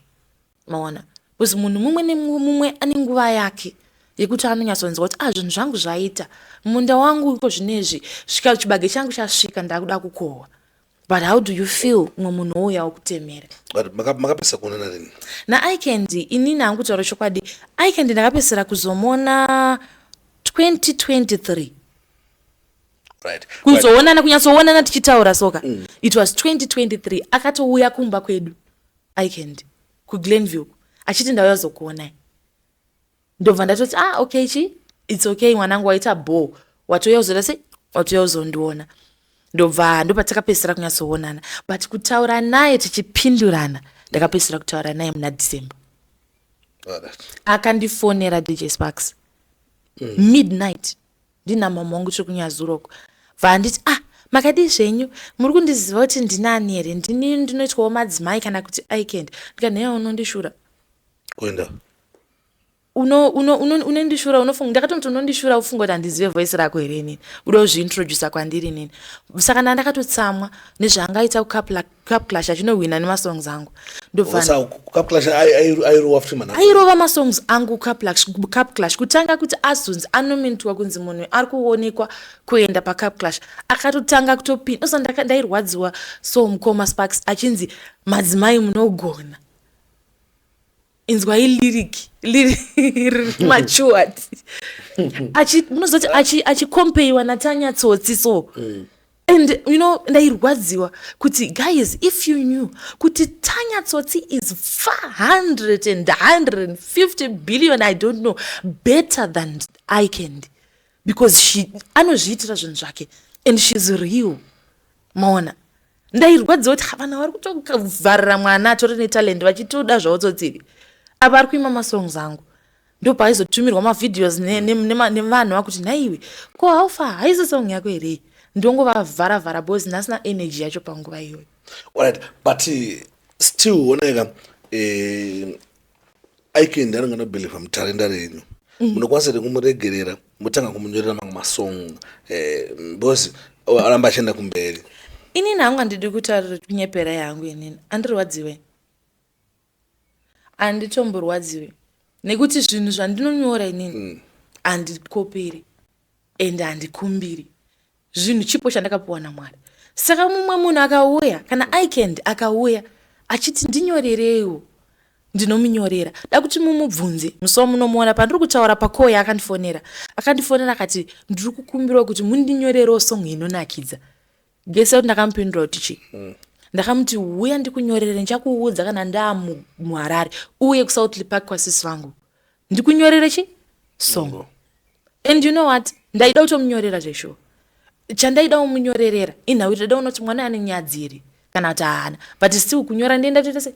maona? Because munhu mumwe nemumwe ane nguva yake yekuti anonyatsonzwa kuti, "Ah, zvinhu zvangu zvaita, munda wangu iko zvinezvi svika, chibage changu chasvika, ndakuda kukohwa." But how do you feel umwe munhu wouya wokutemera? But makapesa kuonana rini? NaIkendi, inini hangu, kutaura chokwadi, Ikendi ndakapesera kuzomona 2023. Kuzoonana, kunyatsoonana tichitaura soka, it was 2023. Akatouya kumba kwedu Ikendi kuGlenview, achiti, "Ndauya zokuonai." Ndobva ndatoti, "Ah, okay, chi it's okay, mwanangu, waita bo, watouya kuzoita sei, watouya kuzondiona." Ndobva ndopatakapedzisira kunyatsoonana. But kutaura naye tichipindurana, ndakapedzisira kutaura naye muna December. Akandifonera, DJ Sparks, midnight, ndina mama wangu tiri kunyazuroko. Bva anditi, "Ah, makadii zvenyu? Muri kundiziva kuti ndinani here? Ndini ndinoitwawo madzimai kana kuti Icand." Ndikati, "Nheya, unondishura?" Kuenda. Unondishura? Unofunga, ndakatomuti, "Unondishura? Ufunga kuti handizive voice rako here inini? Uda kuzviintrodusa kwandiri inini?" Saka nda ndakatotsamwa nezvaangaita kuCup Clash, achinohwina nemasongs angu. Ndobva Cup Clash airova futi mana? Airova masongs angu Cup Clash. Kutanga kuti azonzi anominitwa kunzi munhu ari kuonekwa kuenda paCup Clash, akatotanga kutopinda osa. Ndairwadziwa so, mukoma Sparks, achinzi, "Madzimai munogona, inzwai lyric riri matured." Munozoti achikompeiwa naTanya Tsotsi. So and ndairwadziwa kuti, guys, if you knew kuti Tanya Tsotsi is 400 and 150 billion, I don't know, better than Icand, because she anozviitira zvinhu zvake and she's real, maona? Ndairwadziwa kuti vana vari kutovharira mwana atori netalent, vachitoda zvavo tsotsiri apa ari kuima masongs angu. Ndopaizotumirwa mavideos nevanhu vakuti, "Nhaiwe, ko haufa haisi song yako here?" Ndongovavhara-vhara because ndasina energy yacho panguva iyoyo. Alright, but still oneka, Icand anenge anobhilivha mutarenda renyu. Munokwanisa here kumuregerera, motanga kumunyorera mamwe masong, because aramba achienda kumberi? Inini hangu handidi kutaura kunyepera yangu. Inini handirwadziwe, handitomborwadziwe, nekuti zvinhu zvandinonyora inini handikoperi ende handikumbiri. Zvinhu chipo chandakapiwa naMwari. Saka mumwe munhu akauya, kana Icand akauya achiti ndinyorereiwo, ndinomunyorera. Da kuti mumubvunze musi wamunomuona pandiri kutaura pakoya. Akandifonera akati, "Ndiri kukumbirawo kuti mundinyorerewo song inonakidza." Gesa kuti ndakamupindura kuti chii? Ndakamuti, "Uya ndikunyorere. Ndichakuudza kana ndaa muHarare. Uye kuSouthly Park kwasisi vangu, ndikunyorere chi song." And you know what? Ndaida kutomunyorera zveshuwa. Chandaida kumunyorerera inhau kuti ndaida kuona kuti mwana ane nyadzi kana kuti haana. But still kunyora ndienda toita sei,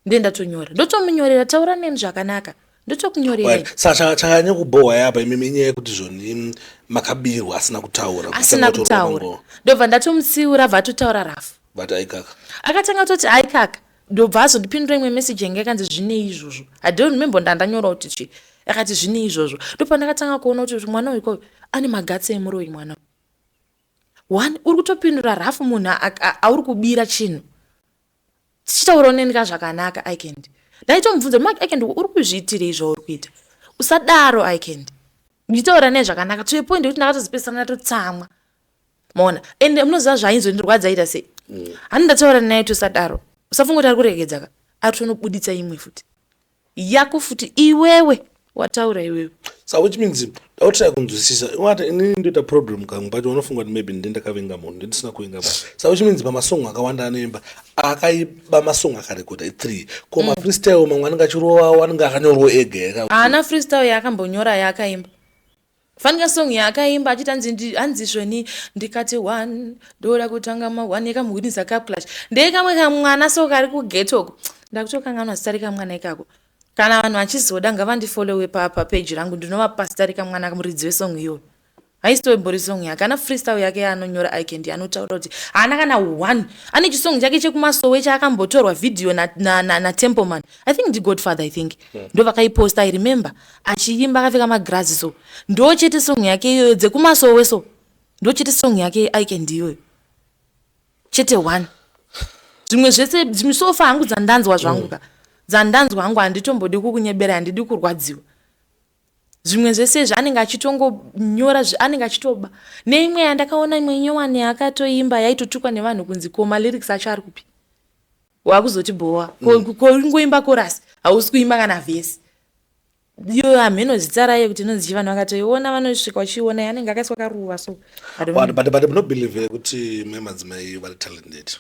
ndienda tonyora, ndotomunyorera. Taura neni zvakanaka, ndotokunyorera. Right. Saka chakanyanya kubhohwa yapa imimi inyaya yekuti zvoni makabirwa asina kutaura. Asina kutaura. Ndobva ndatomutsiura, bva atotaura rafu. But aikaka. Akatanga kutoti aikaka, ndobva azondipindura imwe meseji yange yakanzi, "Zvine izvozvo." I don't remember ndandanyora kuti chi. Akati, "Zvine izvozvo." Ndopandakatanga kuona kuti mwana uyu ko ane magatsi emuroyi. Mwana one uri kutopindura rafu munhu auri kubira chinhu. Tichitaurawo neni ka zvakanaka, Icand. Ndaitomubvunza, "Mark Icand, uri kuzviitirei zvauri kuita? Usadaro, Icand." Ndichitaura naye zvakanaka to a point yekuti ndakatozopesana ndatotsamwa. Maona? Ende munoziva zvainzondirwadza aita sei? Hani ndataura naye, "Tosadaro." Usafunga kuti ari kuregedza ka, ari tonobuditsa imwe futi yako futi iwewe wataura iwewe. So which means ndautry kunzwisisa wati inini ndoita problem kamwe pacho. Unofunga kuti maybe ndini ndakavenga munhu, ndisina kuvenga munhu. So which means pamasong akawanda anoimba, akaiba masong akarekodha i3. Ko mafreestyle mamwe anenge achirovawo anenge akanyorwawo ega Haana freestyle yaakambonyora yaakaimba. Fanika song yaakaimba achiti hanzi zvoni, "Ndikati one ndoda kutanga ma one," yakamuhwinisa cup clash. Ndekamwe kamwana so kari kugetoko, ndakutokanganwa zita rekamwana ikako. Kana vanhu vachizoda, ngavandifollowe papeji rangu, ndinovapa zita rekamwana muridzi wesong iyoyo. Haisitombori song yake. Ana freestyle yake yaanonyora Icand, anotaura kuti haana kana one. Ane chisong chake chekumasowe chaakambotorwa vhidhiyo naTempleman, I think ndiGodfather, I think ndo vakaiposta. I remember achiimba akapfeka magirazi. So ndo chete song yake iyoyo dzekumasowe. So ndo chete song yake Icand iyoyo chete one. Zvimwe zvese zvimwe sofa hangu dzandanzwa zvangu ka, dzandanzwa hangu, handitombodi kukunyebera, handidi kurwadziwa. Zvimwe zvese izvi anenge achitongonyora, anenge achitoba. Neimwe yandakaona, imwe nyowani yaakatoimba, yaitotukwa nevanhu kunzi, "Ko malyrics acho ari kupi? Wakuzoti bhowa koingoimba chorus, hausi kuimba kana vhesi." Iyo hamheno zita rayo kuti inonzi chivanhu. Vakatoiona, vanosvika vachiiona, anenge akaiswa karuva so. I don't know. But munobelieve kuti mai madzimai vari talented?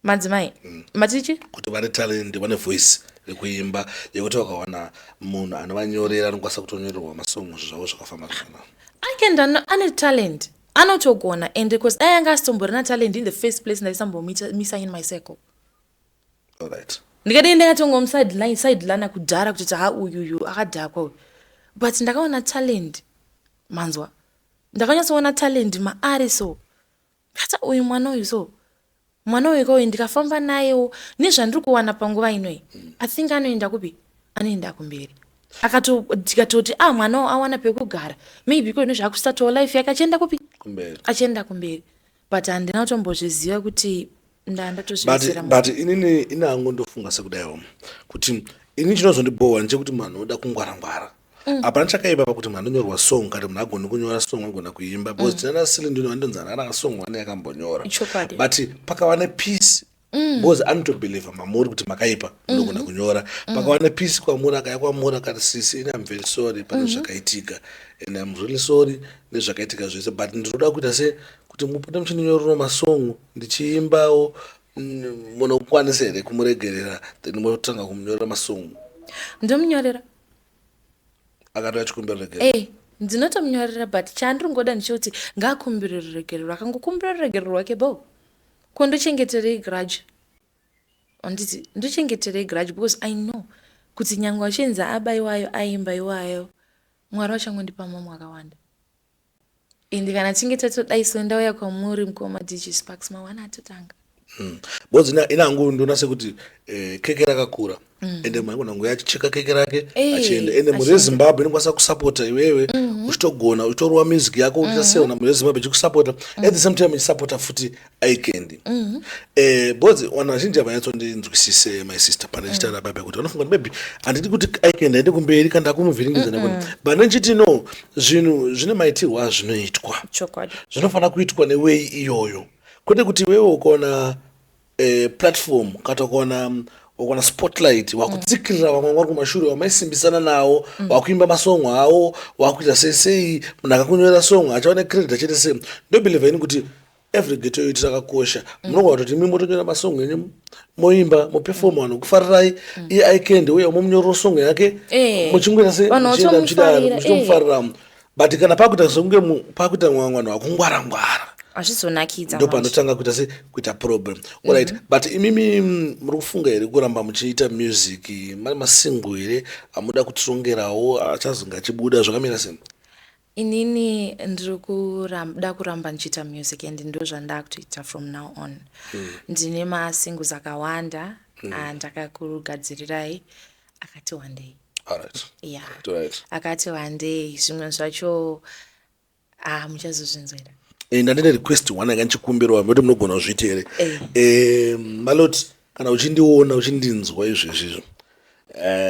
Madzimai matichi? Kuti vari talent, vane voice rekuimba, yekuti vakawana munhu anovanyorera, anokwanisa kutonyorerwa masong, zvavo zvakafamba zvakanaka? Icand ane talent, anotogona. And because dai anga asitomborina talent in the first place, ndaisambomisa in my circle. Ndikadai ndakatongomusideline sidelana kudhara kuti ha, uyuyu akadhakwa uyu. But ndakaona talent, manzwa? Ndakanyatsoona talent maari. So kata uyu mwana uyu, so mwana uyu kauyu, ndikafamba nayewo nezvandiri kuwana panguva inoi, I think anoenda kupi? Anoenda kumberi. Tikatoti ah, mwana awana pekugara, maybe ko ino zvakustartawo life yake, achienda kupi? Kumberi. Achienda kumberi. But handina kutombozviziva kuti ndandatozviisira. But inini inango ndofunga sekudaiwo kuti ini chinozondibhowa ndechekuti munhu anoda kungwara-ngwara. Hapana chakaipa pakuti munhu anonyorwa song, kana munhu agoni kunyora song, agona kuimba, because tinana Celine Dion vandonzi haana song one yakambonyora. Chokwadi. But pakava nepeace, because anotobelieva mamuri kuti makaipa, munogona kunyora. Pakava nepeace kwamuri, akaya kwamuri akati, "Sisi, ini am very sorry pane zvakaitika, and I'm really sorry nezvakaitika zvese, but ndinoda kuita se kuti mupote muchinyorerawo masong, ndichiimbawo," munokwanisa here kumuregerera, then motanga kumunyorera masong? Ndomunyorera. Akati achikumbira regerero? Ei, ndinotomunyorera, but chandiri ngoda ndechekuti ngaakumbire ruregerero. Akangokumbira ruregerero rwake bo, ko ndochengeterei grudge? Handiti ndochengeterei grudge? Because I know kuti nyange achinzi aba iwayo, aimba iwayo, Mwari vachangondipa mamwe akawanda. Ende kana tinge tatodai so, ndauya kwamuri mukoma DJ Sparks, mawana atotanga. Because inangu ndoona sekuti keke rakakura. Ende munhu anogona kunge achicheka keke rake Eh, achienda. Ende mhuri yeZimbabwe inokwanisa kusapota iwewe uchitogona, uchitorova music yako, uchiita sei, mhuri yeZimbabwe ichikusapota, at the same time ichisapota futi Icandy. Because vanhu vazhinji havanyatsondinzwisise, my sister, pane chitaura baba kuti vanofunga kuti maybe handidi kuti Icandy aende kumberi kana ndakumuvhiringidza nekuti, but ndichiti no, zvinhu zvine maitirwo azvinoitwa. Zvinofanira kuitwa neway iyoyo, kwete kuti iwewe ukaona platform kana ukaona spotlight, wakutsikirira vamwe vari kumashure wamaisimbisana nawo, wakuimba masong avo, wakuita sei sei. Munhu akakunyorera song achava necredit achiita sei. Ndobelieva ini kuti every ghetto youth rakakosha. Munogona kutoti imi motonyora masong enyu, moimba, moperforma, vanhu kufarirai. Iye Icandy uye momunyorera song yake, muchingoita se Vanhu muchienda muchidaro, vachomufarira, muchitomufarira. But kana pakuita sekunge pakuita vamwe vanhu vakungwara-ngwara, Hazvizonakidza ndo manje. Panotanga kuita se kuita problem. Alright, but imimi muri kufunga here kuramba muchiita music? Mari masingle here amuda kutirongerawo achazonge achibuda? Zvakamira sei? Inini ndiri kuda kuramba ndichiita music and ndo zvandakutoita from now on. Ndine masingles akawanda andakakugadzirirai, akati wandei. Yeah. Akati wandei. Zvimwe zvacho, ah, muchazozvinzwira. Ndandine request one yanga ndichikumbirwa, moti munogona kuzviita here? Eh. Maloti, kana uchindiona, uchindinzwa izvezvizvo,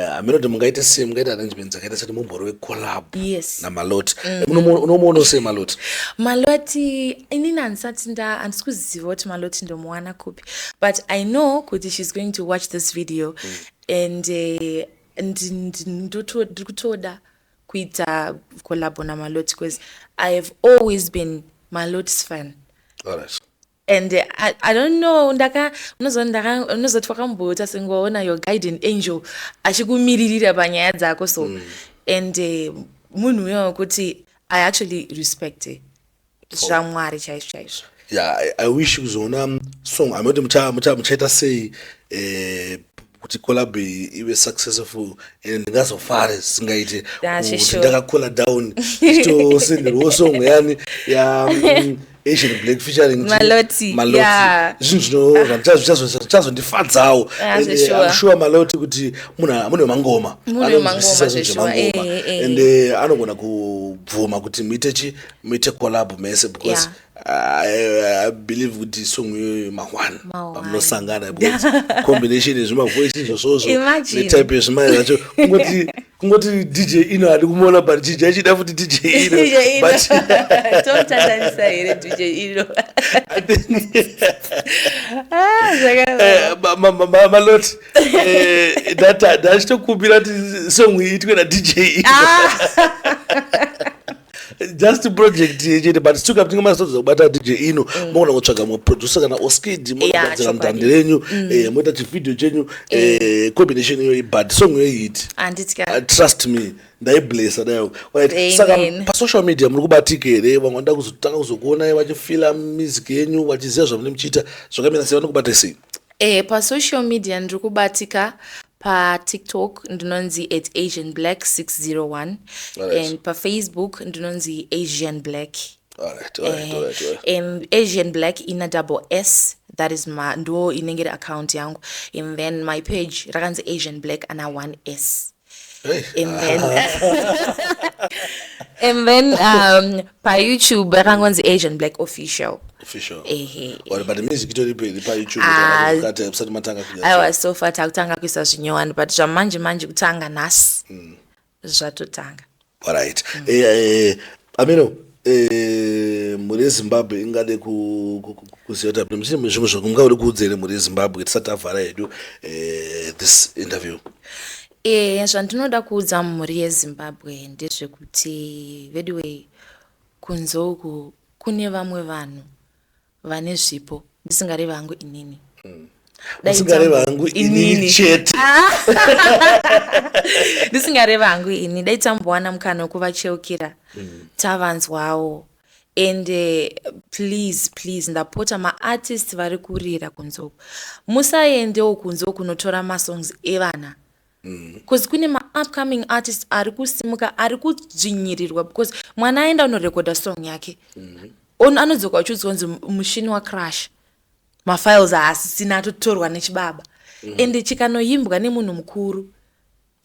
hameno kuti mungaite sei, mungaita arrangement dzakaita seti mumbori wecollab naMaloti. Unomuonawo sei Maloti? Maloti, inini handisati handisi kuziva kuti Maloti ndomuwana kupi, but I know kuti she's going to watch this video and ndiri kutoda kuita collabo naMaloti because I have always been Maloti's fan. And I don't know, ndaka unozoti wakamboita sengoona your guardian angel achikumiririra panyaya dzako. So and munhu uyo wekuti I actually respect zvaMwari chaizvo chaizvo. Yeah, I wish kuzoona song. Amoti muchaita sei kuti collab iyi ive successful, and ndingazofare zvisingaite That's kuti ndakacola down, ndichitosenderwawo song yani ya Asian Black featuring Maloti, Maloti. Zvinhu zvichazondifadzawo. Yeah, And, sure. I'm sure Maloti kuti munhu wemangoma, Munhu wemangoma, anonzwisisa zvinhu zvesure. zvemangoma, and anogona kubvuma kuti muite chi muite collab mese, because I believe kuti song iyoyo ma1 Ma-one. pamunosangana, because combination yezvimavoice izvozvozvo Imagine. netype yezvimai zvacho, kungoti DJ Ino hadi kumuona, but DJ achida futi DJ Ino. DJ Ino. But Tomutandanisa here DJ Ino? I think Ah, zvakanaka. Maloti, ndachitokumbira kuti song iyi itwe naDJ Ino, just project chete, but still katinge masitodza kubata DJ Ino, mogona kutsvaga muproducer kana Oskid, mogadzira mudhandi renyu, moita chivhidhio chenyu, combination iyoyi, but song iyoyi hit. Handitya. Trust me, ndaiblessa dayo. Right, saka Amen. pasocial media muri kubatika here? Vamwe vanoda kuzotanga kuzokuonai vachifila music yenyu, vachiziva zvamunenge muchiita, zvakamira sei? Vanokubata sei? Pasocial media ndiri kubatika paTikTok, ndinonzi @AsianBlack601, and paFacebook ndinonzi Asian Black. And Asian Black ina double S, that is ma ndo inenge iri account yangu, and then my page rakanzi Asian Black ana 1 S. Hey. And then paYouTube rakangonzi Asian Black Official. Official. Ehe. Alright, but music itori iri paYouTube? Ah. Kati musati matanga kunyatso- Aiwa, so far takutanga kuisa zvinyowani, but zvamanje manje, kutanga nhasi zvatotanga. Alright. Ameno mhuri yeZimbabwe ingade kuziva kuti muchine zvimwe zvamungauri kuudza here mhuri yeZimbabwe tisati tavhara hedu this interview? Zvandinoda kuudza mhuri yeZimbabwe ndezvekuti, veduwe, kunze uku kune vamwe vanhu vane zvipo, ndisingarevi hangu inini. Dai Musingarevi hangu inini chete. Ndisingarevi hangu ini, dai tambowana mukana wekuvacheukira, tavanzwawo. And please, please, ndapota, maartist vari kurira kunze uku, musaendewo kunze uku kunotora masongs evana, because kune maupcoming artist ari kusimuka, ari kudzvinyirirwa, because mwana aenda unorekodha song yake, anodzoka achiudzwa kunzi mushini wacrash, mafiles haasisina, atotorwa nechibaba. Ende chikanoimbwa nemunhu mukuru,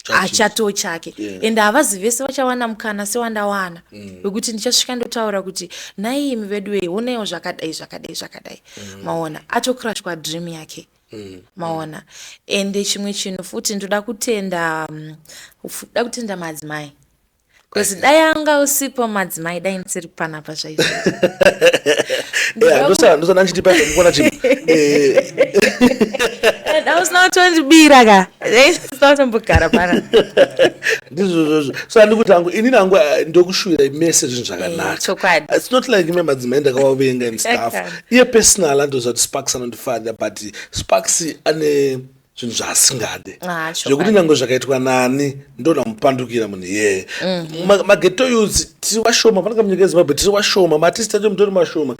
achato chake. Ende havazi vese vachawana mukana sewandawana wekuti ndichasvika ndotaura kuti, "Nhaimi vedu wei, onaiwo zvakadai, zvakadai, zvakadai." Maona, atocrashwa dream yake, maona. Ende chimwe chinhu futi, ndoda kutenda da kutenda madzimai, because dai anga usipo madzimai, dai ndisiri panapa zvaizvo. Ndosana ndichiti paikona chi Usina kutondibira ka, usina kutombogara pana. Ndizvozvozvo. So handikuti hangu, inini hangu ndokushuwira mese zvinhu zvakanaka. Chokwadi. It's not like ime madzimai ndakavavenga and stuff. Iye personal andoziva kuti Sparks anondifarira, but Sparks ane zvinhu zvaasingade zvekuti nyange zvakaitwa nani, ndonamupandukira munhu iyeye. Maghetto youths tiri vashoma panaka munyika yeZimbabwe, tiri vashoma. Maartist acho mutori mashoma.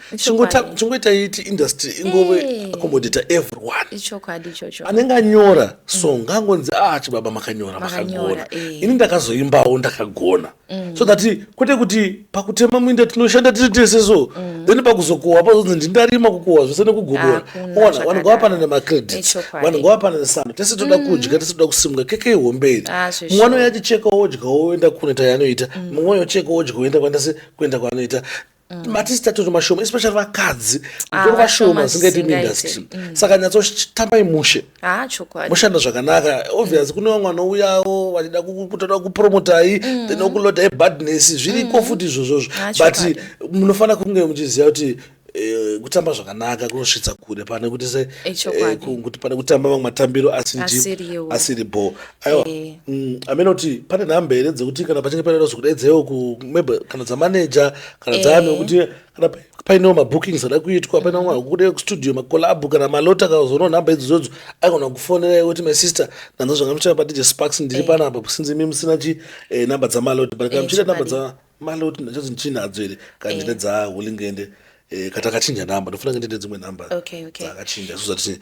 Chingoita iti industry ingove accommodata everyone. Ichokwadi ichocho. Anenge anyora song ngaangonzi, "Ah, chibaba, makanyora, Makanyora, makagona." Ini ndakazoimbawo ndakagona, so that kwete kuti pakutema minda tinoshanda tiri tese, so then pakuzokohwa pazonzi ndindarima kukohwa zvese nekugobora. Hakuna Ona, vanhu zvakadaro. ngavapana nemacredits. Vanhu ngavapana nesando. Tese toda kudya, tese toda kusimuka. Keke ihombe iri. Ah, zvisure. Mumwe anouya achicheka odya oenda kunoita yaanoita, mumwe uyocheka odya oenda kuenda se kuenda kwaanoita. Maartist atori mashoma, especially vakadzi mutori vashoma vashoma zvingaiti zvisingaiti. muindustry. Saka nyatsotambai mushe, Ah, chokwadi. moshanda zvakanaka. Obvious kune vamwe vanouyawo vachida kutoda kupromotai, then okulodai badness. Zviriko futi izvozvozvo. Ah, But chokwadi. munofanira kunge muchiziva kuti kutamba zvakanaka kunosvitsa kure pane kuti se Chokwadi. kuti pane kutamba mamwe matambiro asiri Asiriwo. asiri bo. Aiwa, amene kuti pane nhamba here dzekuti kana pachinge paida kuzokudaidzaiwo ku maybe kana dzamaneja kana dzani, kuti kana painewo mabookings ada kuitwa, paine vamwe vakude kustudio, macollab kana malota, kazoona nhamba idzodzodzo agona kufonerai kuti, "My sister, nanzo zvanga muchitamba paDJ Sparks, ndiri panapa," kusinzi imi musina chi namba dzamaloti. But kana muchida namba dzamaloti, ndachazi ndichinadzo here kana ndine dzahulingende, kati akachinja namba, ndofanira kunge ndine dzimwe namba dzakachinja so that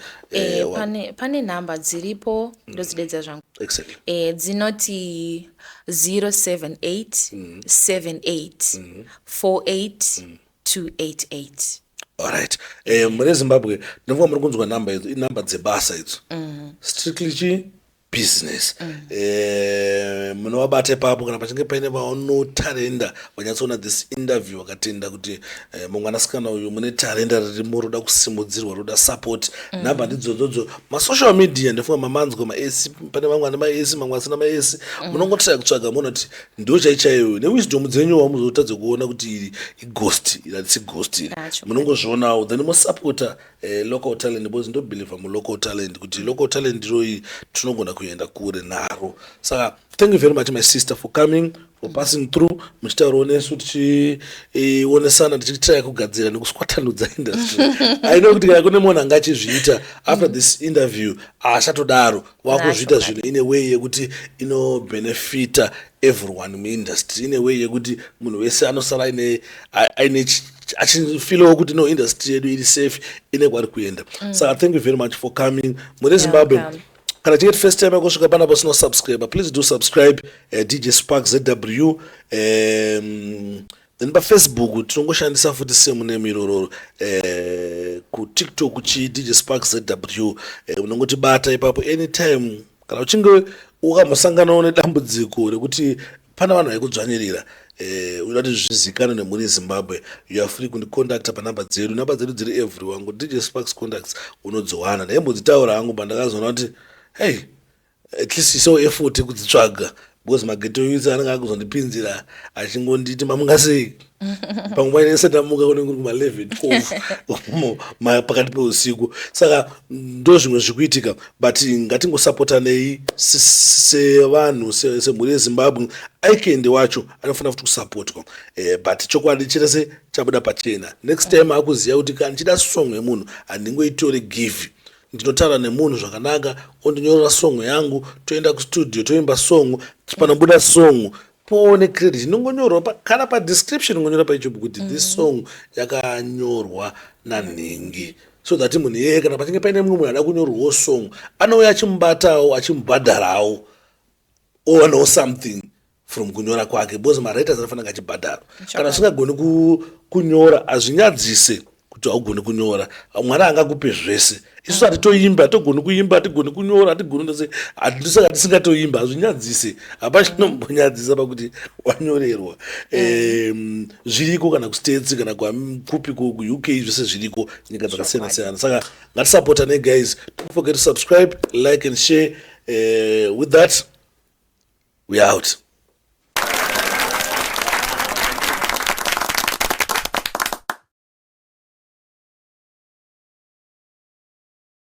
Pane nhamba dziripo, ndodzidedza zvangu. Exactly. Dzinoti 078 78 48 288. Alright, mune Zimbabwe, ndinofunga muri kunzwa namba idzo, inamba dzebasa idzo, strictly chi business. Munovabata ipapo kana pachinge paine vanotarenda vanyatsoona this interview, vakatenda kuti mumwanasikana uyu mune tarenda ririmo, roda kusimudzirwa, roda support. Nhamba ndidzodzodzo. Masocial media ndofunga mamanzwa maesi, pane vamwe ane maesi, mamwe asina maesi. Munongotraya kutsvaga muona kuti ndo chai chaiyo. Newisdom dzenyu wamuzotadze kuona kuti iri ighost, iri harisi ghost iri. Ah, chokwadi. Munongozvionawo, then mosapota local talent, because ndobelieva mulocal talent, kuti local talent ndiro tinogona kuenda kure naro. Saka thank you very much, my sister, for coming, for passing through, muchitaurawo nesu, tichionesana, tichitraya kugadzira nekuswatanudza industry. I know kuti kana kune munhu anga achizviita, after this interview achatodaro wakuzviita zvinhu in a way yekuti inobenefita everyone muindustry, in a way yekuti munhu wese anosara aine achifeelawo kuti no, industry yedu iri safe, ine kwari kuenda. Saka thank you very much for coming. Muri Zimbabwe, Welcome. kana chinge first time yakusvika panapa usina subscribe, please do subscribe, DJ Spark ZW. Then paFacebook tinongoshandisa futi same name irororo. KuTikTok chi DJ Spark ZW. Unongotibata ipapo anytime. Kana uchinge wakambosanganawo nedambudziko rekuti pane vanhu vaikudzvanyirira, unoda kuti zvizikanwe nemhuri yeZimbabwe, you are free kundicontacta panhamba dzedu. Nhamba dzedu dziri everywhere. Ngo DJ Sparks contacts unodziwana. Ndaimbodzitaura hangu, pandakazoona kuti hey, at least isewo effort yekudzitsvaga, because maghetto youths anenge akuzondipinzira achingonditi, "Mamungasei?" Panguva inese ndamuka kunenge kuri kuma11, 12 pakati peusiku. Saka ndo zvimwe zviri kuitika, but ngatingosapotanei sevanhu, semhuri yeZimbabwe. Aikende wacho anofanira futi kusapotwa, but chokwadi chirese chabuda pachena. Next time akuziva kuti kana ndichida song yemunhu, handingoitori give. Ndinotaura nemunhu zvakanaka, ondinyorera song yangu, toenda kustudio, toimba song. Panobuda song poone credit inongonyorwa kana padescription, ingonyora paYouTube kuti this song yakanyorwa nanhingi, so that munhu iyeye kana pachinge paine mumwe munhu ada kunyorwawo song, anouya achimubatawo, achimubhadharawo, owanawo something from kunyora kwake, because mawriters anofanira kunge achibhadharwa. Kana usingagoni kunyora, hazvinyadzise. Kuti haugoni kunyora, Mwari angakupe zvese. Isusu hatitoimba, hatogoni kuimba, hatigoni kunyora, hatigoni se, saka tisingatoimba. Hazvinyadzise, hapa chinombonyadzisa pakuti wanyorerwa. Zviriko kana kuStates, kana kupi, kuUK, zvese zviriko, nyika dzakasiyana siyana. Saka ngatisapotane, guys. Don't forget to subscribe, like and share. With that, we out.